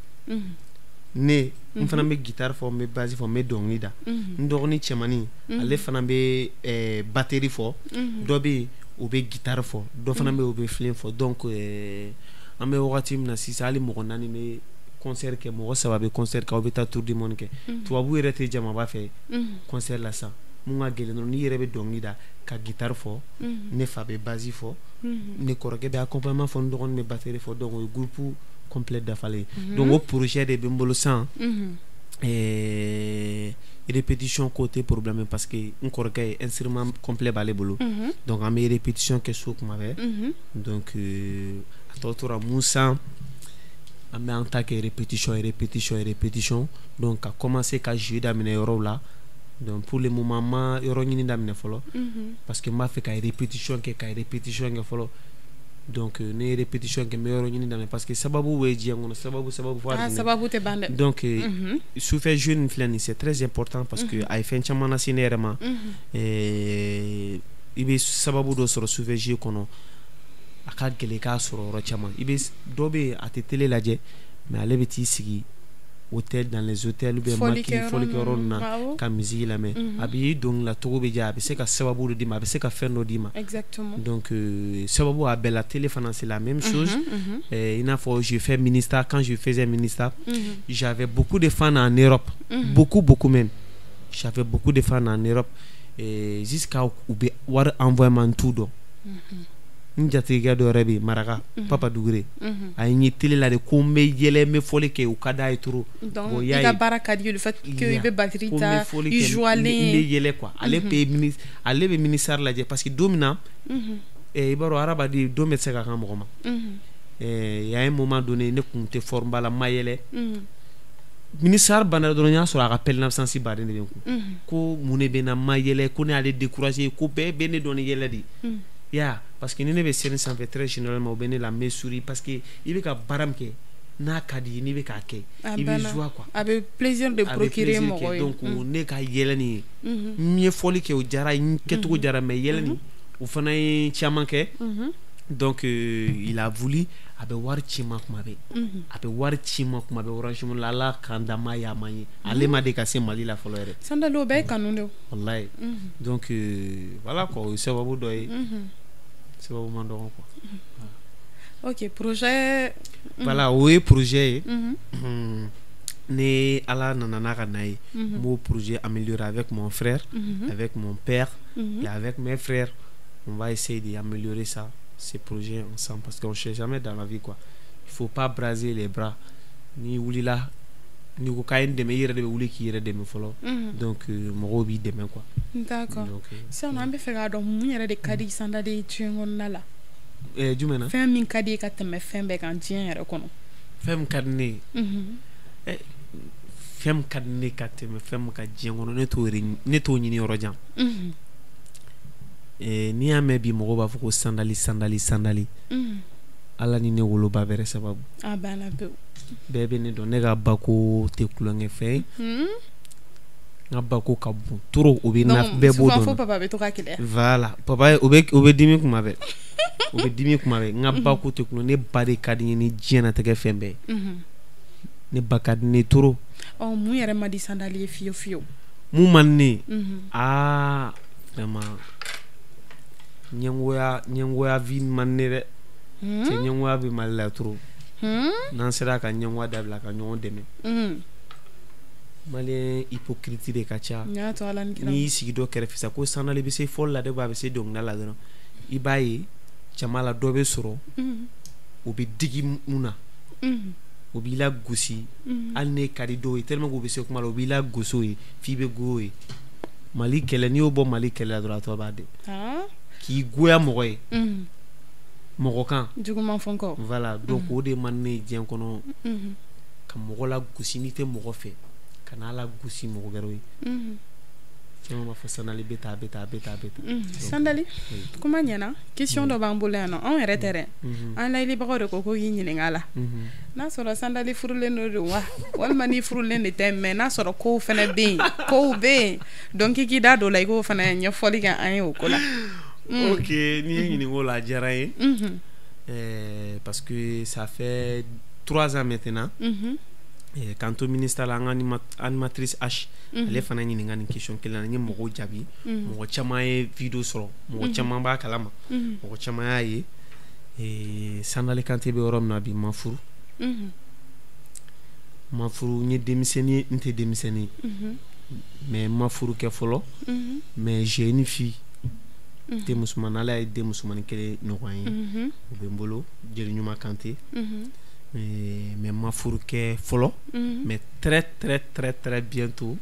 Ne n fana bɛ guitare fɔ, n bɛ basse fɔ, n bɛ dɔnkili da. N dɔgɔnin cɛmannin, ale fana bɛ batterie fɔ. Dɔ bɛ yen, o bɛ guitare fɔ, dɔ fana bɛ yen, o bɛ filen fɔ. Donc an bɛ wagati min na sisan, hali mɔgɔ 4 bɛ concert kɛ, mɔgɔ 3 bɛ concert kɛ, aw bɛ taa tour du monde kɛ. Tubabu yɛrɛ tɛ jamaba fɛ concert la sisan. Mun ka gɛlɛn dɔrɔn, n'i yɛrɛ bɛ dɔnkili da ka guitare fɔ, ne fa bɛ basse fɔ, ne kɔrɔkɛ bɛ accompagnement fɔ, n dɔgɔnin bɛ batterie fɔ, donc o ye groupe complet dafalen ye. Donc o projet de bɛ n bolo sisan. Répétition ko tɛ problème parce que n kɔrɔkɛ ye instrument complet b'ale bolo, donc an bɛ répétition kɛ so kuma bɛɛ. Donc a tɔ tora mun san, an bɛ an ta kɛ répétition, répétition, répétition, donc ka commencer ka jouer daminɛ yɔrɔw la. Donc pour le moment n ma yɔrɔ ɲini daminɛ fɔlɔ parce que n b'a fɛ ka répétition kɛ, ka répétition kɛ fɔlɔ. Donc ne ye répétition kɛ, n bɛ yɔrɔ ɲini daminɛ parce que sababu bɛ diɲɛ kɔnɔ, sababu, sababu fo Ah, sababu tɛ ban dɛ. Donc sufɛ jouer nin filɛ nin, c'est très important parce que a ye fɛn caman lase ne yɛrɛ ma. I bɛ sababu dɔ sɔrɔ sufɛ jouer kɔnɔ. A ka gɛlɛn i k'a sɔrɔ yɔrɔ caman. I bɛ dɔ bɛ yen, a tɛ télé lajɛ, mais ale bɛ t'i sigi hôtel, dans les hôtels ou bien maquis, fɔlikɛyɔrɔ ninnu na, ka musique lamɛn. A b'i dɔnkilila cogo bɛ diya, a bɛ se ka sababu dɔ d'i ma, a bɛ se ka fɛn dɔ d'i ma. Donc sababu a bɛɛ la. Télé fana, c'est la même chose. I n'a fɔ je fais ministère, quand je faisais ministère, j'avais beaucoup de fans en Europe, beaucoup, beaucoup même. J'avais beaucoup de fans en Europe et jusqu'à u bɛ wari envoyer ma, n t'u dɔn. N jatigikɛ dɔ yɛrɛ bɛ yen, Maraka Papa Dugure, a ye n ye télé la de ko n bɛ yɛlɛ, n bɛ fɔli kɛ, o ka d'a ye trop. Donc i ka baara ka di ye, le fait que i bɛ batterie ta, i joilen. N bɛ yɛlɛ quoi. Ale bɛ, ale bɛ ministère lajɛ parce que don min na, i b'a dɔn, hadamaden don bɛ se ka kan mɔgɔ ma. Il y a un moment donné, ne kun tɛ forme ba la, n ma yɛlɛ. Ministère banna dɔrɔn, n y'a sɔrɔ a ka peine d'absence baden de bɛ n kun, ko mun de bɛ n na, n ma yɛlɛ, ko ne y'ale découragé, ko bɛɛ bɛ ne dɔn ni yɛlɛ de ya, parce que ni ne bɛ scène sanfɛ, très généralement, o bɛ ne la, n bɛ sourire, parce que i bɛ ka baara min kɛ, n'a ka di ye, n'i bɛ k'a kɛ, i bɛ joie quoi. A bɛ plaisir de procurer mɔgɔ ye. Donc ne ka yɛlɛ nin ye, n ye fɔli kɛ, o diyara, n kɛcogo diyara, mais yɛlɛ nin, o fana ye caman kɛ. Donc il a voulu, a bɛ wari ci ma kuma bɛɛ, a bɛ wari ci ma kuma bɛɛ Orange Money la. Ala k'an da ma y'a ma ye, ale ma de ka se Mali la fɔlɔ yɛrɛ. Sandali, o bɛɛ ye kanu de. Walayi. Donc voilà quoi, o ye sababu dɔ ye, sababu man dɔgɔ quoi. Ok, projet. Voilà, o ye projet ye. Ni Ala nana n'a ka na ye, n b'o projet améliorer avec mon frère, avec mon père et avec mes frères. On va essayer d'améliorer ça, ces projets ensemble, parce qu'on ne sait jamais dans la vie quoi. Il faut pas braser les bras. Ni wulila n'i ko k'a ye n dɛmɛ, i yɛrɛ de bɛ wuli k'i yɛrɛ dɛmɛ fɔlɔ. Donc mɔgɔw b'i dɛmɛ quoi. D'accord. Sisan an bɛ fɛ k'a dɔn mun yɛrɛ de ka di Sandali ye diɲɛ kɔnɔna la. Jumɛn na? Fɛn min ka di ye ka tɛmɛ fɛn bɛɛ kan diɲɛ yɛrɛ kɔnɔ. Fɛn min ka di ne ye, fɛn min ka di ne ka tɛmɛ fɛn min kan diɲɛ kɔnɔ, ne t'o yɛrɛ, ne t'o ɲini yɔrɔ jan. N'i y'a mɛn bi mɔgɔw b'a fɔ ko Sandali, Sandali, Sandali, Ala ni ne woloba bɛrɛ sababu. A banna pewu. Bɛɛ bɛ ne dɔn, ne ka bako tɛ tulonkɛfɛn ye. N ka bako ka bon trop, o bɛ na, bɛɛ b'o dɔn. Fo papa bɛ to ka keleya. Voilà, papa, o bɛ dimi kuma bɛɛ, o bɛ dimi kuma bɛɛ. N ka bako tɛ tulon, ne ba de ka di n ye ni diɲɛnatigɛ fɛn bɛɛ ye. Ne ba ka di ne ye trop. Ɔ, mun yɛrɛ man di Sandali ye fiyewu fiyewu? Mun man di ne ye? Aa, vraiment, ɲɛngoya, ɲɛngoya vie man di ne dɛ. Cɛ, ɲɛngoya bɛ Mali la trop. N'an sera ka ɲɛngoya dabila ka ɲɔgɔn dɛmɛ. Malien hypocrite de ka ca. N y'a to Ala ni kira. N'i y'i sigi dɔ kɛrɛfɛ sa ko Sandali bɛ se fɔli la de, a bɛ se dɔnkilida la dɔrɔn, i b'a ye jama la dɔ bɛ sɔrɔ, o bɛ digi mun na, o b'i la gosi. Hali ne ka di dɔw ye, tellement k'u bɛ se kuma la, o b'i la gosi o ye f'i bɛ go o ye. Mali kɛlɛ, n'i y'o bɔ Mali kɛlɛ la dɔrɔn, a tɔ b'a dɛ k'i goya mɔgɔ ye, mɔgɔ kan. Juguman fɔ n kɔ. Voilà, donc o de man di ne ye diɲɛ kɔnɔ, ka mɔgɔ la gosi. N'i tɛ mɔgɔ fɛ, ka n'a la gosi mɔgɔ wɛrɛw ye. Caman b'a fɔ Sandali bɛ tan, a bɛ tan, a bɛ tan, a bɛ tan. Sandali, kuma ɲɛna. Question dɔ b'an bolo yan nɔ, anw yɛrɛ tɛ dɛ, an layɛlibagaw de ko k'i ɲininka a la. N'a sɔrɔ Sandali furulen dɔ don wa, walima n'i furulen de tɛ, mais n'a sɔrɔ kow fana bɛ yen, kow bɛ yen, donc i k'i da don o la, i k'o fana ɲɛfɔli kɛ an ye o ko la. Ok, n'i ye ɲininka o la, a diyara n ye, parce que ça fait 3 ans maintenant. K'an to ministère la, an ka animatrice H, ale fana ɲininka nin question kelen na. N ye mɔgɔw jaabi, mɔgɔ caman ye vidéo sɔrɔ, mɔgɔ caman b'a kalama, mɔgɔ caman y'a ye. Sandali Kante bɛ yɔrɔ min na bi, ma furu, ma furu. N ye denmisɛnnin ye, n tɛ denmisɛnnin ye, mais n ma furu kɛ fɔlɔ. Mais j'ai une fille, den musomannin, Ala ye den musomannin kelen nɔgɔya n ye, o bɛ n bolo, Jeli Ɲuman Kante. Mais ma furu kɛ fɔlɔ, mais très très très très bientôt.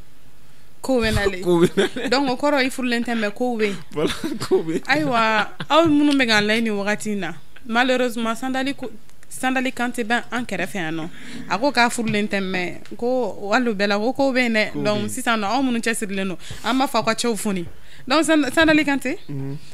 Kow bɛ nalen. Kow bɛ nalen. Donc o kɔrɔ i furulen tɛ, mais kow bɛ yen. Voilà, kow bɛ yen. Ayiwa, aw minnu bɛ k'an layɛ nin wagati in na, malheureusement Sandali ko, Sandali Kante bɛ an kɛrɛfɛ yan nɔ, a ko k'a furulen tɛ, mais ko hali o bɛɛ la ko kow bɛ yen dɛ. Donc sisan nɔ, aw minnu cɛsirilen don, an b'a fɔ aw ka cɛw foni. Donc Sandali Kante,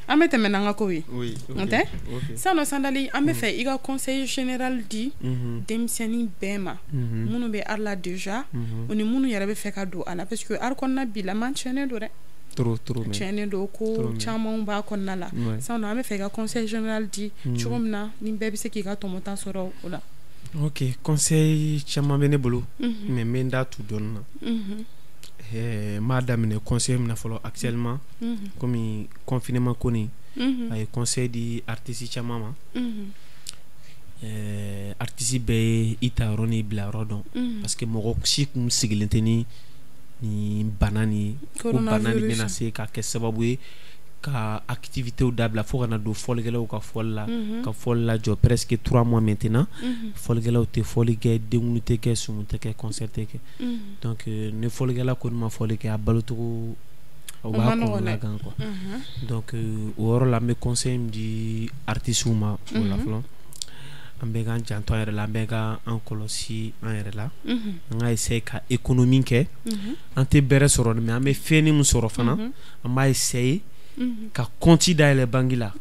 an bɛ tɛmɛ n'an ka kow ye, o tɛ? Sisan nɔ Sandali, an bɛ fɛ i ka conseil général di denmisɛnnin bɛɛ ma, minnu bɛ art la déjà, o ni minnu yɛrɛ bɛ fɛ ka don a la, parce que art kɔnɔna bi la man tiɲɛnen don dɛ. Trop, trop. Tiɲɛnen don, ko caman b'a kɔnɔna la. Sisan an bɛ fɛ i ka conseil général di cogo min na ni bɛɛ bɛ se k'i ka tɔmɔta sɔrɔ o la. Ok, conseil caman bɛ ne bolo, mais n bɛ n da tu dɔɔnin na. N b'a daminɛ conseil min na fɔlɔ, actuellement, komi confinement ko nin, a ye conseil di artiste caman ma. Artiste bɛɛ ye i ta yɔrɔ n'i bila yɔrɔ dɔn, parce que mɔgɔ si kun sigilen tɛ ni nin bana nin, ko bana nin bɛna se ka kɛ sababu ye ka activités dabila fo ka na don fɔlikɛlaw ka fɔli la, ka fɔli lajɔ presque 3 mois maintenant. Fɔlikɛlaw tɛ fɔli kɛ, denkuli tɛ kɛ, sumu tɛ kɛ, concert tɛ kɛ. Donc ni fɔlikɛla kɔni ma fɔli kɛ, a balocogo o b'a kɔnɔna gan quoi. Donc o yɔrɔ la, n bɛ conseil min di artistes ma o la fɔlɔ, an bɛɛ k'an janto an yɛrɛ la, an bɛɛ ka an kɔlɔsi an yɛrɛ la, an ka essayer ka économie kɛ. An tɛ bɛrɛ sɔrɔ, mais an bɛ fɛnnin min sɔrɔ fana, an b'a essayer ka compte dayɛlɛ banque la,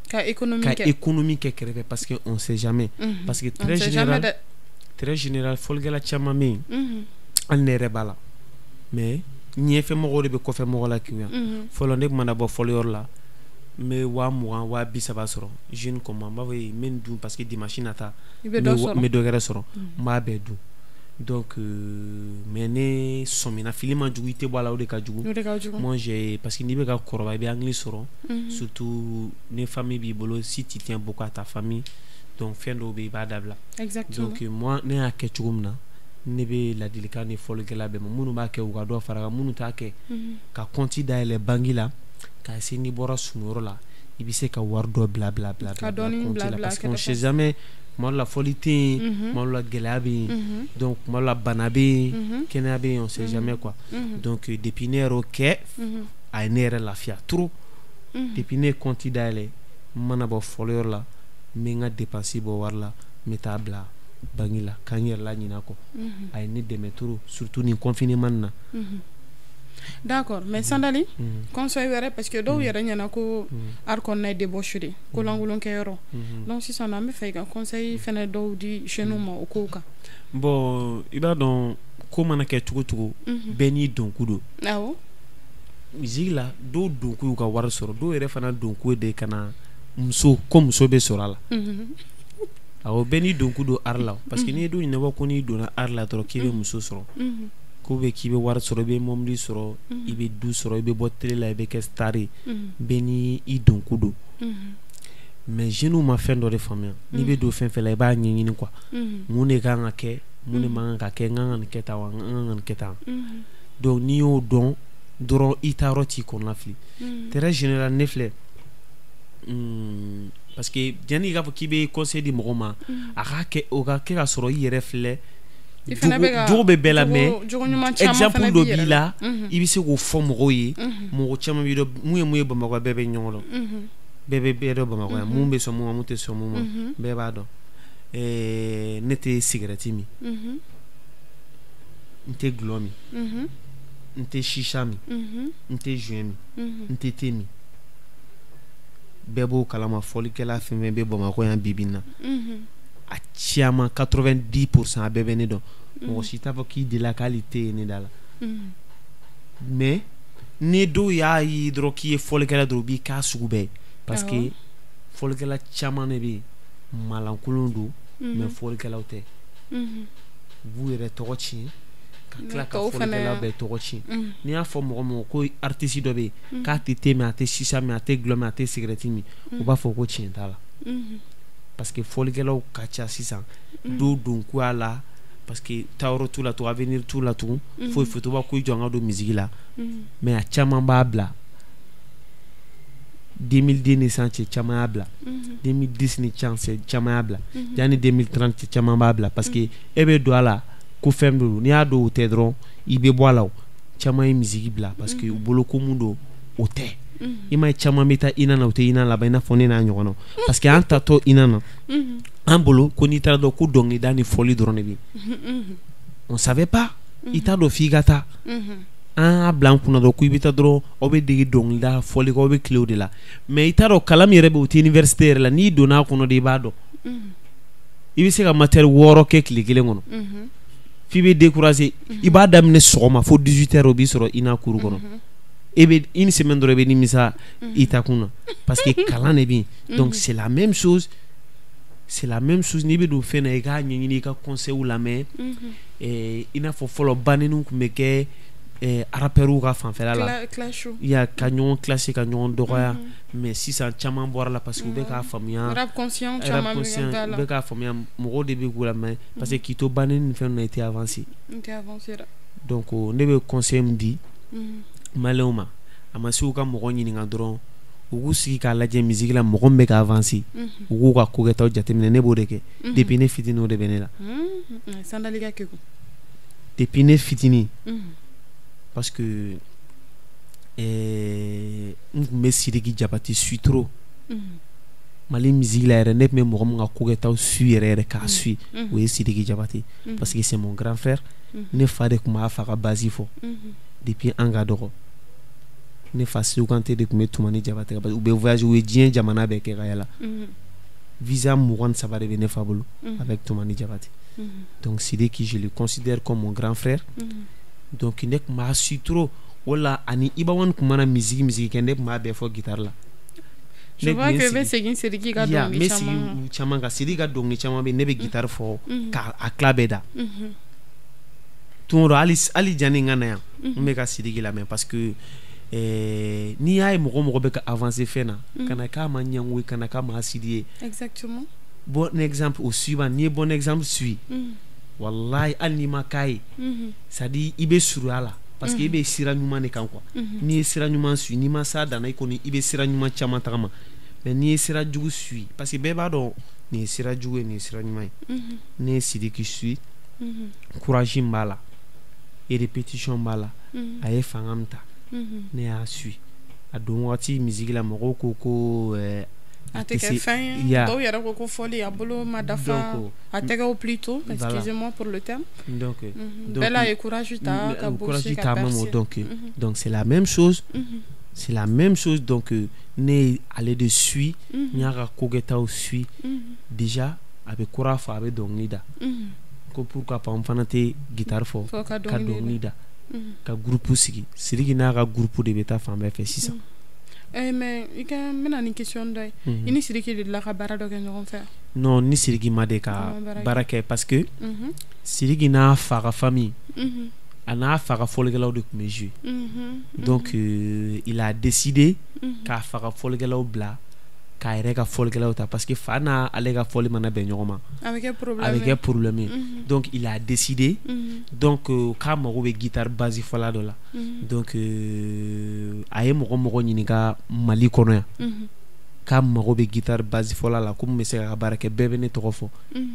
ka économie ka économie kɛ kɛrɛfɛ, parce que on sait jamais, parce que très général, très général, fɔlikɛla caman bɛ yen, hali ne yɛrɛ b'a la, mais ɲɛfɛ mɔgɔw de bɛ kɔfɛ mɔgɔ la kiw yan. Fɔlɔ, ne tun mana bɔ fɔliyɔrɔ la, n bɛ 20 000, 30 000 sɔrɔ jeune comme n b'a fɔ n bɛ nin dun, parce que dimanche nata n bɛ dɔ wɛrɛ sɔrɔ, n b'a bɛɛ dun. Donc mais ne sɔmina fili man jugu, i tɛ bɔ a la, o de ka jugu. Moi j'ai, parce que n'i bɛ ka kɔrɔbaya, i bɛ anglais sɔrɔ, surtout ni famille b'i bolo, si tu tiens beaucoup à ta famille, donc fɛn dɔw bɛ yen, i b'a dabila. Donc moi, ne y'a kɛ cogo min na, ne bɛ ladilikan ni fɔlikɛla bɛɛ ma, minnu b'a kɛ, u ka dɔ fara kan, minnu t'a kɛ, ka compte dayɛlɛ banque la, k'a essayer n'i bɔra sunyɔrɔ la, i bɛ se ka wari dɔ bila bila bila bila compte la, parce qu'on sait jamais. Tuma dɔ la fɔli tɛ yen, tuma dɔ la gɛlɛya bɛ yen, donc tuma dɔ la bana bɛ yen, kɛnɛya bɛ yen, on sait jamais quoi. Donc depuis ne yɛrɛ y'o kɛ, a ye ne yɛrɛ lafiya trop. Depuis ne ye compte dayɛlɛ, n mana bɔ fɔliyɔrɔ la, n bɛ n ka dépense bɔ wari la, n bɛ taa bila banque la, k'an yɛrɛ laɲinɛ kɔ. A ye ne dɛmɛ trop, surtout nin confinement na. D'accord, mais Sandali, conseil wɛrɛ, parce que dɔw yɛrɛ ɲɛna ko art kɔnɔna ye débauche de, ko lankolon kɛyɔrɔ. Donc sisan an bɛ fɛ i ka conseil fɛnɛ dɔw di jeunes ma o kow kan. Bon, i b'a dɔn, ko mana kɛ cogo cogo, bɛɛ n'i donku don. Musique la, dɔw donku y'u ka wari sɔrɔ, dɔw yɛrɛ fana donku ye de ka na muso ko muso bɛ sɔrɔ a la. Awɔ, bɛɛ n'i donku don art la, parce que n'i ye dɔw ɲininka ko n'i donna art la dɔrɔn k'i bɛ muso sɔrɔ, ko bɛ k'i bɛ wari sɔrɔ, i bɛ mobili sɔrɔ, i bɛ du sɔrɔ, i bɛ bɔ télé la, i bɛ kɛ star ye, bɛɛ ni i donku don. Mais jeunes ma fɛn dɔ de faamuya, n'i bɛ don fɛn fɛn la, i b'a ɲɛɲini quoi, mun de kan ka kɛ, mun de man kan ka kɛ, n kan ka nin kɛ tan wa, n kan ka nin kɛ tan. Donc n'i y'o dɔn dɔrɔn, i taa yɔrɔ t'i kɔnɔna fili. Très général, ne filɛ, parce que yanni i k'a fɔ k'i bɛ conseil di mɔgɔ ma, a ka kɛ, o ka kɛ ka sɔrɔ i yɛrɛ filɛ, jogo bɛ bɛɛ la, mais exemple dɔ b'i la, i bɛ se k'o fɔ mɔgɔw ye. Mɔgɔ caman b'i dɔn, mun ye Bamakɔ, bɛɛ bɛ ɲɔgɔn dɔn, bɛɛ bɛ bɛɛ dɔn Bamakɔ yan, mun bɛ sɔn mun ma, mun tɛ sɔn mun ma, bɛɛ b'a dɔn. Ne tɛ sigɛrɛti min, n tɛ dɔlɔ min, n tɛ chicha min, n tɛ joint min, n tɛ thé min. Bɛɛ b'o kalama. Fɔlikɛla fɛn fɛn bɛ Bamakɔ yan bi bi in na, a caman, 90%, a bɛɛ bɛ ne dɔn. Mɔgɔ si t'a fɔ k'i delila k'ale te ye ne da la. Mais ni dɔw y'a ye dɔrɔn k'i ye fɔlikɛla dɔrɔn, u b'i k'a sugu bɛɛ ye, parce que fɔlikɛla caman de bɛ yen, malankolon don, mais fɔlikɛlaw tɛ. U b'u yɛrɛ tɔgɔ tiɲɛ ka tila ka fɔlikɛla bɛɛ tɔgɔ tiɲɛ. N'i y'a fɔ mɔgɔ mɔgɔ ko artiste dɔ bɛ yen k'a tɛ thé min, a tɛ chicha min, a tɛ dɔlɔ min, a tɛ cigarette min, u b'a fɔ ko tiɲɛ t'a la, parce que fɔlikɛlaw ka ca sisan. Dɔw don ko a la parce que taayɔrɔ t'u la tugun, avenir t'u la tugun, foyi foyi t'u b'a ko i jɔ an ka don musique la. Mais a caman b'a bila 2002 ni sisan cɛ, caman y'a bila 2010 ni cɛ, caman y'a bila yanni 2030 cɛ, caman b'a bila, parce que e bɛ don a la ko fɛn don, n'i y'a dɔn o tɛ dɔrɔn, i bɛ bɔ a la. O caman ye musique bila parce que u bolo ko mun don, o tɛ. I ma ye, caman bɛ taa INA na, o tɛ INA laban, i n'a fɔ ne n'a ɲɔgɔnnaw, parce que an tatɔ INA na, an bolo ko n'i taara dɔn ko dɔnkilida ni fɔli dɔrɔn de bɛ yen. On savait pas, i t'a dɔn f'i ka taa. An y'a bila an kunna dɔrɔn ko i bɛ taa dɔrɔn, aw bɛ dege dɔnkilida, fɔli kɛ, aw bɛ tile o de la. Mais i t'a dɔn kalan min yɛrɛ bɛ yen, o tɛ université yɛrɛ la. N'i donna a kɔnɔ de, i b'a dɔn i bɛ se ka matière 6 kɛ tile kelen kɔnɔ, f'i bɛ décourager. I b'a daminɛ sɔgɔma fo 18 heures, o b'i sɔrɔ INA cour kɔnɔ. E bɛ une semaine dɔrɔn, i bɛ nimisa i ta kun na, parce que kalan de bɛ yen. Donc c'est la même chose, c'est la même chose. N'i bɛ don fɛn na, i k'a ɲɛɲini, i ka conseil lamɛn. I n'a fɔ fɔlɔ, baneniw tun bɛ kɛ rappeurs ka fanfɛla la. Clash. I y'a ka ɲɔgɔn clasher, ka ɲɔgɔn dɔgɔya, mais sisan caman bɔra la, parce que u bɛ k'a faamuya. Rap conscient. Rap caman bɛ conscient. ka U la. bɛ k'a faamuya, mɔgɔw de bɛ k'u lamɛn, parce que k'i to baneni ni fɛn ninnu na, i tɛ avancer. N tɛ avancer la. Donc ne bɛ conseil min di maliyɛnw ma, a ma se u ka mɔgɔ ɲininka dɔrɔn, u k'u sigi k'a lajɛ musique la, mɔgɔ min bɛ ka avancer, u k'u ka kokɛtaw jateminɛ. Ne b'o de kɛ depuis ne fitinin, o de bɛ ne la. Sandali ka kegu. Depuis ne fitinin, parce que n tun bɛ Sidiki Jabate suit trop. Mali musique la yɛrɛ, ne tun bɛ mɔgɔ min ka kokɛtaw suit yɛrɛ yɛrɛ k'a suit, o ye Sidiki Jabate, parce que c'est mon grand frère. Ne fa de tun b'a fa ka base fɔ depuis an ka dɔgɔ. Ne fa Seku Kante de tun bɛ Tumani Jabate ka base. U bɛ voyage, u ye diɲɛ jamana bɛɛ kɛ ka yala. Visa 23 de bɛ ne fa bolo avec Tumani Jabate. Donc Sidiki, je le considère comme mon grand frère. Donc ne tun b'a suit trop. O la ani Iba One tun mana musique kɛ, ne tun b'a bɛɛ fɔ guitare la. Je vois que bɛ segin Sidiki ka Ya, n dɔnkili bɛ caman segin u caman kan. Sidiki ka dɔnkili caman bɛ yen, ne bɛ guitare fɔ k'a a tila bɛɛ da. Tun o don, hali janni n ka na yan, n bɛ ka Sidiki lamɛn, parce que n'i y'a ye mɔgɔ mɔgɔ bɛ ka avancer fɛn na, kana k'a ma ɲɛngo ye, kana k'a ma asidi ye. Bon exemple o suivant, n'i ye bon exemple suit, wallahi, hali n'i ma k'a ye, c'est à dire i bɛ surunya la, parce que i bɛ sira ɲuman de kan quoi. N'i ye sira ɲuman suit, n'i ma s'a dan na, i kɔni i bɛ sira ɲuman caman tagama. Mais n'i ye sira jugu suit, parce que bɛɛ b'a dɔn nin ye sira jugu ye, nin ye sira ɲuman ye. Ne ye Sidiki suit, courage min b'a la et répétition b'a la, a ye fanga min ta, ne y'a suit. A don wagati musique la, mɔgɔw ko ko a tɛ kɛ fɛn ye. Dɔw yɛrɛ ko ko fɔli a bolo ma dafa. Donc, a tɛgɛw plutôt. Voilà. Excusez-moi pour le terme. Donc bɛɛ la ye courage ta ka courage bosser ka ta ma percer. Donc c'est la même chose, c'est la même chose. Donc ne ye ale de suit, n y'a ka kokɛtaw suit. Déjà a bɛ kura fɔ, a bɛ dɔnkili da, ko pourquoi pas n fana tɛ guitare fɔ fɔ ka ka dɔnkili dɔnkili da. da, ka groupe sigi. Sidiki n'a ka groupe de bɛ taa fan bɛɛ fɛ sisan. Mais i ka n bɛna ni question dɔ ye. I ni Sidiki delila ka baara dɔ kɛ ɲɔgɔn fɛ? Non, ni Sidiki ma de ka Ah, baara kɛ. baara kɛ, parce que Sidiki n'a fa ka famille, a n'a fa ka fɔlikɛlaw de tun bɛ jouer. Donc il a décidé k'a fa ka fɔlikɛlaw bila, k'a yɛrɛ ka fɔlikɛlaw ta, parce que fa n'a ale ka fɔli mana bɛn ɲɔgɔn ma, a bɛ kɛ problème a bɛ ye. Kɛ problème ye. Donc il a décidé, donc k'a mago bɛ guitare basse fɔla dɔ la. Donc a ye mɔgɔ mɔgɔ ɲininka Mali kɔnɔ yan k'a mago bɛ guitare basse fɔla la, ko mun bɛ se k'a ka baara kɛ, bɛɛ bɛ ne tɔgɔ fɔ.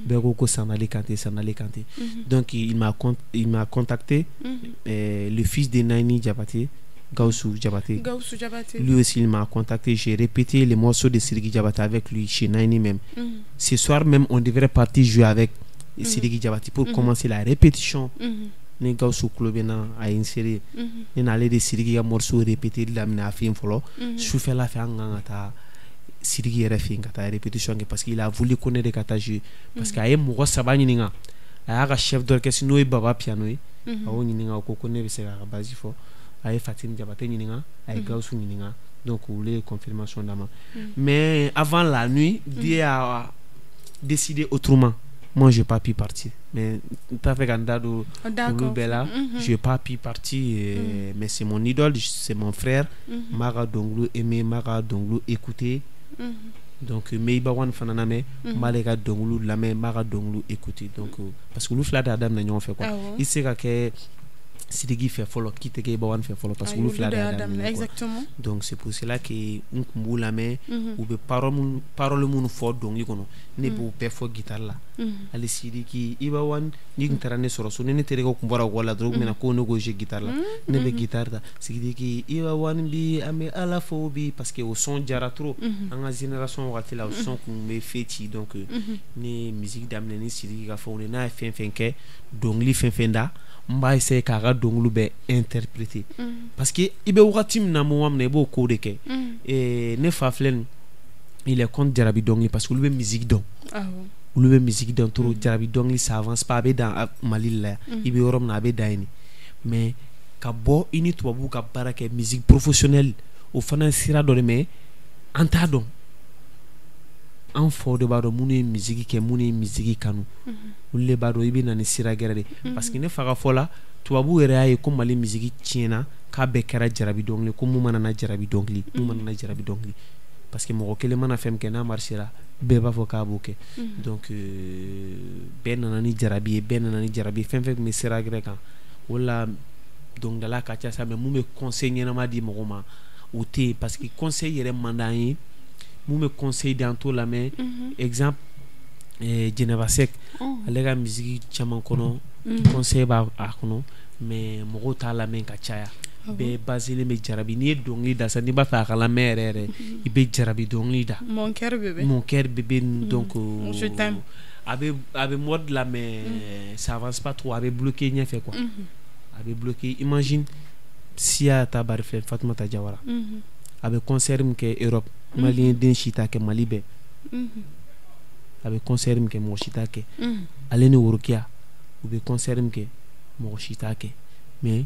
Bɛɛ ko ko Sandali Kante, Sandali Kante. Donc il m'a contacté, le fils de Naini Diabaté, Gaussou Diabaté. Gawusu Jabate. Lui aussi, il m'a contacté. J'ai répété les morceaux de Sidiki Diabaté avec lui chez Naini même. Ce soir même, on devrait partir jouer avec Sidiki Diabaté pour commencer la répétition. Ni Gaussou kulo bɛ na, a ye n sere. Ne n'ale de Sidiki ka morceau répété daminɛ a fɛ yen fɔlɔ. Sufɛla fɛ, an kan ka taa Sidiki yɛrɛ fɛ yen ka taa répétition kɛ, parce qu'il a voulu ko ne de ka taa jouer, parce que a ye mɔgɔ saba ɲininka. A y'a ka chef d'orchestre, n'o ye Baba Piano ye, a y'o ɲininka, o ko ko ne bɛ se k'a ka base fɔ. A ye Fatim Jabate ɲininka, a ye Gawusu ɲininka. Donc olu ye confirmation d'a ma. Mais avant la nuit, Dieu a décidé autrement. Moi, j'ai pas pu partir, mais n t'a fɛ ka n da don olu bɛɛ la. J'ai pas pu partir, mais c'est mon idole, c'est mon frère. N b'a ka dɔnkiliw aimer, n b'a ka dɔnkiliw écouter. Donc n bɛ Iba One fana lamɛn, n b'ale ka dɔnkiliw lamɛn, n b'a ka dɔnkiliw écouter. Donc parce que olu fila de y'a daminɛ ɲɔgɔn fɛ quoi. I tɛ se ka kɛ Sidiki fɛ fɔlɔ k'i tɛ kɛ Iba One fɛ fɔlɔ, parce que olu fila de y'a daminɛ quoi. Donc c'est pour cela que n tun b'u lamɛn. U bɛ parole minnu fɔ dɔnkili kɔnɔ, ne b'o bɛɛ fɔ guitare la. Hali Sidiki, Iba One, n'i tun taara ne sɔrɔ so, ni ne terikɛw tun bɔra ekɔli la dɔrɔn, u tun bɛna ko ne k'o jouer guitare la. Ne bɛ guitare ta, Sidiki, Iba One bi, an bɛ Ala fo bi, parce que o son diyara trop. An ka génération wagati la, o son tun bɛ fɛ ci. Donc ne ye musique daminɛ ni Sidiki ka fɛnw de. N'a ye fɛn fɛn kɛ, dɔnkili fɛn fɛn da, n b'a essayer k'a ka dɔnkili bɛɛ interpréter, parce que i bɛ wagati min na, moment min na, i b'o ko de kɛ. Ne fa filɛ nin, il est contre jarabi dɔnkili, parce que olu bɛ musique dɔn. Olu bɛ musique dɔn trop. Jarabi dɔnkili, ça avance pas. A bɛ dan Mali la yan, i bɛ yɔrɔ min na, a bɛ dan yen de. Mais Ka bɔ i ni tubabuw ka baara kɛ musique professionnelle, o fana ye sira dɔ de, mais an t'a dɔn. An faw de b'a dɔn minnu ye musique kɛ, minnu ye musique kanu, olu de b'a dɔn i bɛ na ni sira gɛrɛ de. Parce que ne fa ka fɔ la, tubabuw yɛrɛ y'a ye ko Mali musique tiɲɛna, k'a bɛɛ kɛra jarabi dɔnkili, ko mun mana na jarabi dɔnkili, mun mana na jarabi dɔnkili. Parce que mɔgɔ kelen mana fɛn min kɛ n'a marchera, bɛɛ b'a fɔ k'a b'o kɛ. Donc bɛɛ nana ni jarabi ye, bɛɛ nana ni jarabi ye, fɛn fɛn tun bɛ sira gɛrɛ kan. O la dɔnkilidala ka ca sa, mais mun bɛ conseil ɲɛnama di mɔgɔ ma, o tɛ yen, parce que conseil yɛrɛ man d'an ye. Mun bɛ conseil di, an t'o lamɛn. Exemple, Jɛnɛba Sɛk, ale ka musique caman kɔnɔ, conseil b'a kɔnɔ, mais mɔgɔw t'a lamɛn ka caya. Bɛɛ baselen bɛ jarabi. N'i ye dɔnkili da sisan, n'i b'a fɛ a ka lamɛn yɛrɛ yɛrɛ, i bɛ jarabi dɔnkili da. Mon cœur bébé. Mon cœur bébé. Donc je t'aime. A bɛ mode la, mais ça avance pas trop, a bɛ bloqué ɲɛfɛ quoi. A bɛ bloqué. Imagine Siya ta bari filɛ, Fatumata Jawara. A bɛ concert min kɛ Europe, malien den si t'a kɛ Mali bɛɛ. A bɛ concert min kɛ, mɔgɔ si t'a kɛ. Ale ni Worokiya, u bɛ concert min kɛ, mɔgɔ si t'a kɛ. Mais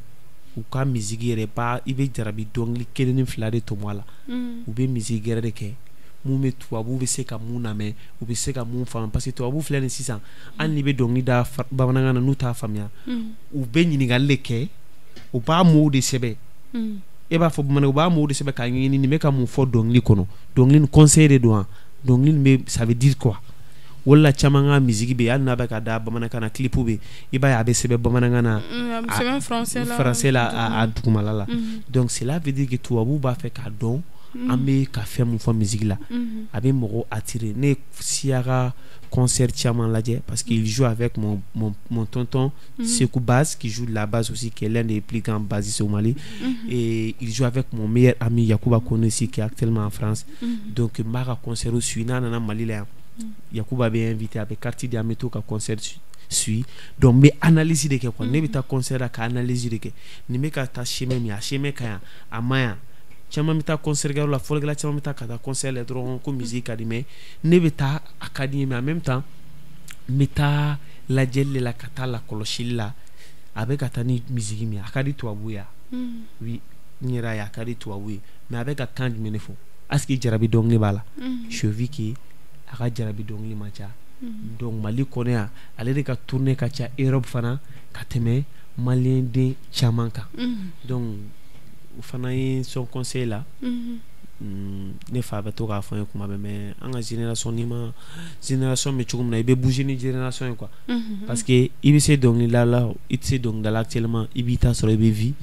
u ka musique yɛrɛ ba, i bɛ jarabi dɔnkili kelen ni fila de tɔmɔ a la. U bɛ musique yɛrɛ de kɛ mun bɛ tubabu bɛ se ka mun lamɛn, u bɛ se ka mun faamu. Parce que tubabu filɛ nin sisan, hali n'i bɛ dɔnkili da bamanankan na, n'u t'a faamuya, u bɛ ɲininkali de kɛ, u b'a mots de sɛbɛn. E b'a fɔ bamanankan, u b'a mots de sɛbɛn k'a ɲɛɲini nin bɛ ka mun fɔ dɔnkili kɔnɔ, dɔnkili nin conseil de don wa, dɔnkili nin bɛ, ça veut dire quoi. O la caman ka musique bɛ yen, hali n'a bɛ ka da bamanankan na, clip bɛ yen, i b'a ye a bɛ sɛbɛn bamanankan na, sɛbɛn français la, français la a dugumala la. Donc cela veut dire que tubabu b'a fɛ k'a dɔn an bɛ ka fɛn mun fɔ musique la, a bɛ mɔgɔw attirer. Ne ye Siya ka concert caman lajɛ, parce qu'il joue avec mon tonton Sekou Bass, qui joue de la basse aussi, qui est l'un des plus grands bassistes au Mali, et il joue avec mon meilleur ami Yakuba Kone aussi, qui est actuellement en France. Donc n b'a ka concert suit. N'a nana Mali la yan, Yakuba bɛ invité, a bɛ carte di, an bɛ to ka concert suit. Donc n bɛ analyse de kɛ quoi. Ne bɛ taa concert la ka analyse de kɛ, nin bɛ ka taa chemin min, a chemin ka ɲi, a man ɲi. Caman bɛ taa concert kɛyɔrɔ la, fɔlikɛla caman bɛ taa ka taa concert la dɔrɔn ko musique ka di, mais ne bɛ taa, a ka di n ye, mais en même temps n bɛ taa lajɛli de la, ka taa lakɔlɔsili la. A bɛ ka taa ni musique min ye, a ka di tubabu ye, oui, n yɛrɛ y'a ye a ka di tubabu ye, mais a bɛ ka kan jumɛn de fɔ? Est ce que jarabi dɔnkili b'a la? Je vis que a ka jarabi dɔnkili man ca. Donc Mali kɔnɔ yan, ale de ka tournée ka ca Europe fana ka tɛmɛ malien den caman kan. Donc o fana ye son conseil la. Ne fa bɛ to k'a fɔ n ye kuma bɛɛ, mais an ka génération, n'i ma génération bɛ cogo min na, i bɛ bouger ni génération ye quoi. Parce que i bɛ se dɔnkilida la, i tɛ se dɔnkilida la, actuellement i b'i ta sɔrɔ, i bɛ vie,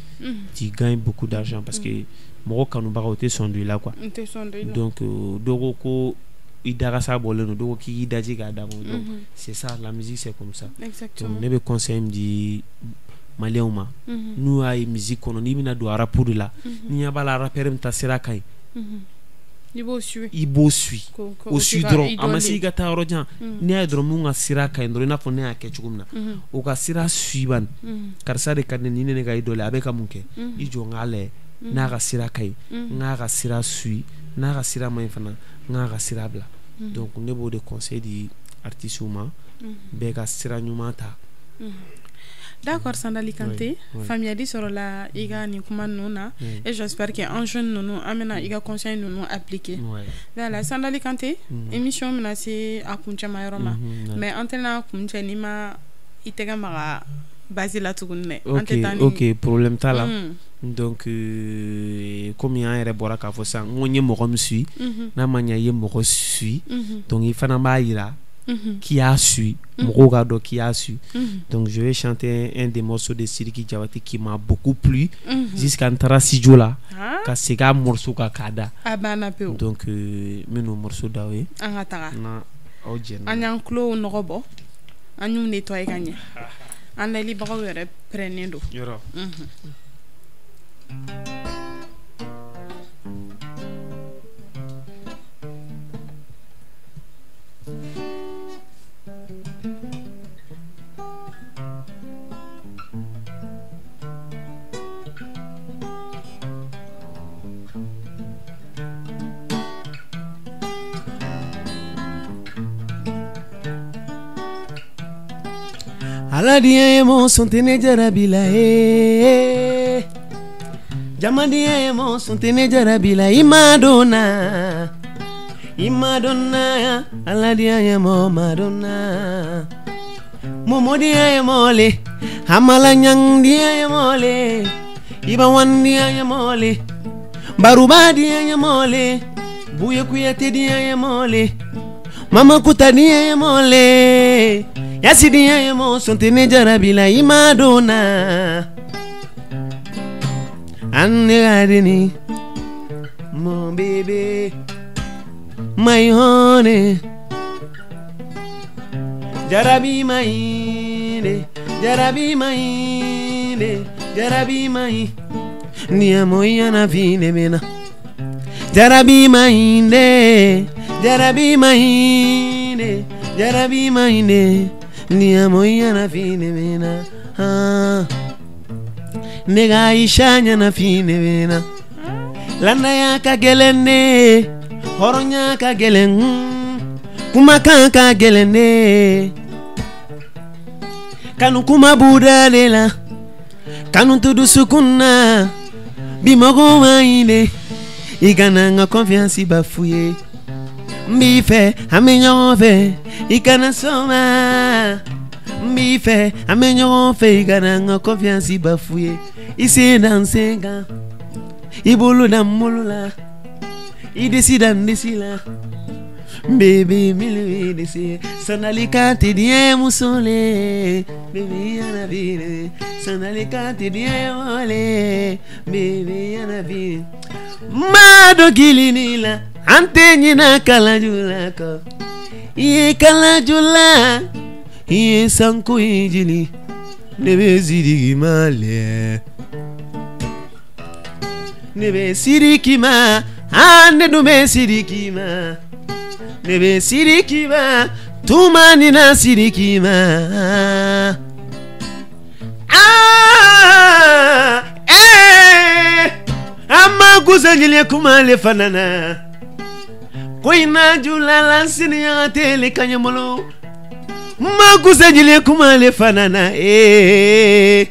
tu gagnes beaucoup d'argent, parce que mɔgɔ kanubagaw tɛ sɔn don i la quoi. Donc dɔw ko i dagasa bɔlen don, dɔw ko k'i k'i daji k'a d'a ma. Donc c'est ça, la musique, c'est comme ça. Donc ne bɛ conseil min di maliyɛnw ma, n'u y'a ye musique kɔnɔ, n'i bɛna don rap de la, n'i ɲɛ b'a la rappeur min ta sira ka ɲi, i b'o suit, i b'o suit, o suit dɔrɔn, a ma se i ka taa yɔrɔ jan. N'i y'a ye dɔrɔn mun ka sira ka ɲi dɔrɔn, i n'a fɔ ne y'a kɛ cogo min na, o ka sira suit bani, karisa de ka di ne, ni ne ka idole, a bɛ ka mun kɛ, i jɔ n k'a lajɛ, n'a ka sira ka ɲi, n k'a ka sira suit, n'a ka sira man ɲi fana, n k'a ka sira bila. Donc ne b'o de conseil di artistes ma, bɛɛ ka sira ɲuman ta. D'accord, Sandali Kanté, faamuyali sɔrɔla i ka nin kuma ninnu na, et j'espère que an jeunes ninnu, an bɛna i ka conseil ninnu appliquer. Voilà, Sandali Kanté, émission bɛna se a kuncɛma yɔrɔ ma, mais an tɛna kuncɛ n'i ma i tɛgɛ maga base la tuguni dɛ. An tɛ taa ni Ok, problème t'a la. Donc komi an yɛrɛ bɔra k'a fɔ sisan, n ko n ye mɔgɔ min suit, n'a ma ɲɛ i ye mɔgɔ suit, donc i fana b'a yira k'i y'a suit, mɔgɔw k'a dɔn k'i y'a su. Donc je vais chanter un des morceaux de Sidiki Diabaté qui m'a beaucoup plu, jusqu'à n taara studio la ka segin a morceau kan k'a da. A banna pewu. Donc n bɛ n'o morceau da aw ye. An ka taga. Na aw jɛnna. An y'an tulo nɔgɔ bɔ, an y'u nettoyer ka ɲɛ, an layɛlibagaw yɛrɛ pɛrɛnnen don. Yɔrɔ. Ala diɲɛ ye mɔgɔ sɔn tɛ ne jarabi la ye. Jamadiya ye mɔ sɔn tɛ ne jarabi la i ma donna i ma donna Ala diya ye mɔ ma donna Momodiya ye mɔle Amala ɲangiya ye mɔle Iba wandiya ye mɔle Baruba diya ye mɔle Buye Kuyate diya ye mɔle Mama Kuta diya ye mɔle Yasi diya ye mɔ sɔn tɛ ne jarabi la i ma donna Anne mon bébé, my honey, Jarabi maine, Jarabi maine, Jarabi mai, Niamo yana fine mena, Jarabi maine, Jarabi maine, Jarabi maine, Niamo yana fine mena, ah. Nega ishanya na fine mena. Landaya ka gɛlɛn ne, hɔrɔnya ka gɛlɛn, kumakan ka gɛlɛn ne. Kanu kuma b'u da de la, kanu to dusukun na, bi mɔgɔw ma ɲi de, i kana n ka confiance bafouer. N b'i fɛ, an bɛ ɲɔgɔn fɛ, i kana sɔn ma. N b'i fɛ, an bɛ ɲɔgɔn fɛ, i kana n ka confiance bafouer. I sen da n sen kan. I bolo da n bolo la, i disi da n disi la, bébé mille disi, sanali kan tɛ diɲɛ muso le, bébé yana bi, sanali kan tɛ diɲɛ wale, bébé yana bi. Ma dɔn kilini la, an tɛ ɲinɛ kalaju la kɔ, i ye kalaju la, i ye sanko ye jeli, ne bɛ Sidiki ma lɛ. Ne bɛ Sidiki ma, ah ne dun bɛ Sidiki ma, ne bɛ Sidiki ma, tuma ni na Sidiki ma. Ah, eh, an ma kusa jeli kuma le fana na, ko in na jula la sini an tɛ le ka ɲɛ bolo, ma kusa jeli kuma le fana na, eh.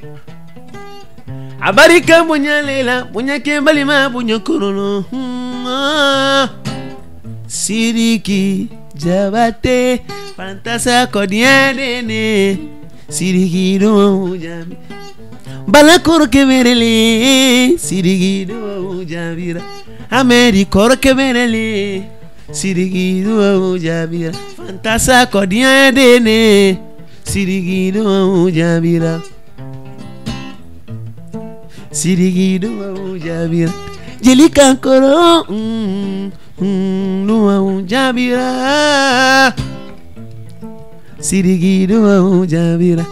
A barika bonya le la, bonya kɛ balima bonya kɔnɔ. Sidiki Jabate, Fantasa kɔdiya dene, Sidiki duwawu jaabi. Bala kɔrɔ kɛmɛrɛle, Sidiki duwawu jaabira. Amɛri kɔrɔ kɛmɛrɛle, Sidiki duwawu jaabira. Fantasa kɔdiya dene, Sidiki duwawu jaabira. Sidiki duwawu jaabira. Jeli kan kɔrɔ, duwawu jaabira. Sidiki duwawu jaabira.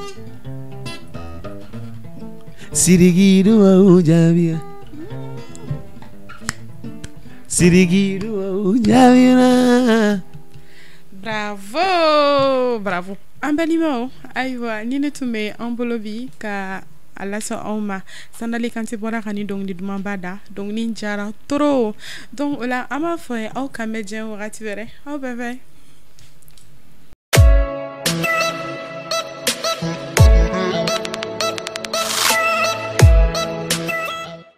Sidiki duwawu jaabira. Sidiki duwawu jaabira. Bravo, bravo. An balimaw, ayiwa ni ne tun bɛ an bolo bi ka a lase aw ma, Sandali Kante bɔra ka ni dɔnkili dumanba da, dɔnkili in diyara trop. Donc o la an b'a fɔ ye aw kan bɛ diɲɛ wagati wɛrɛ, aw bɛɛ bye.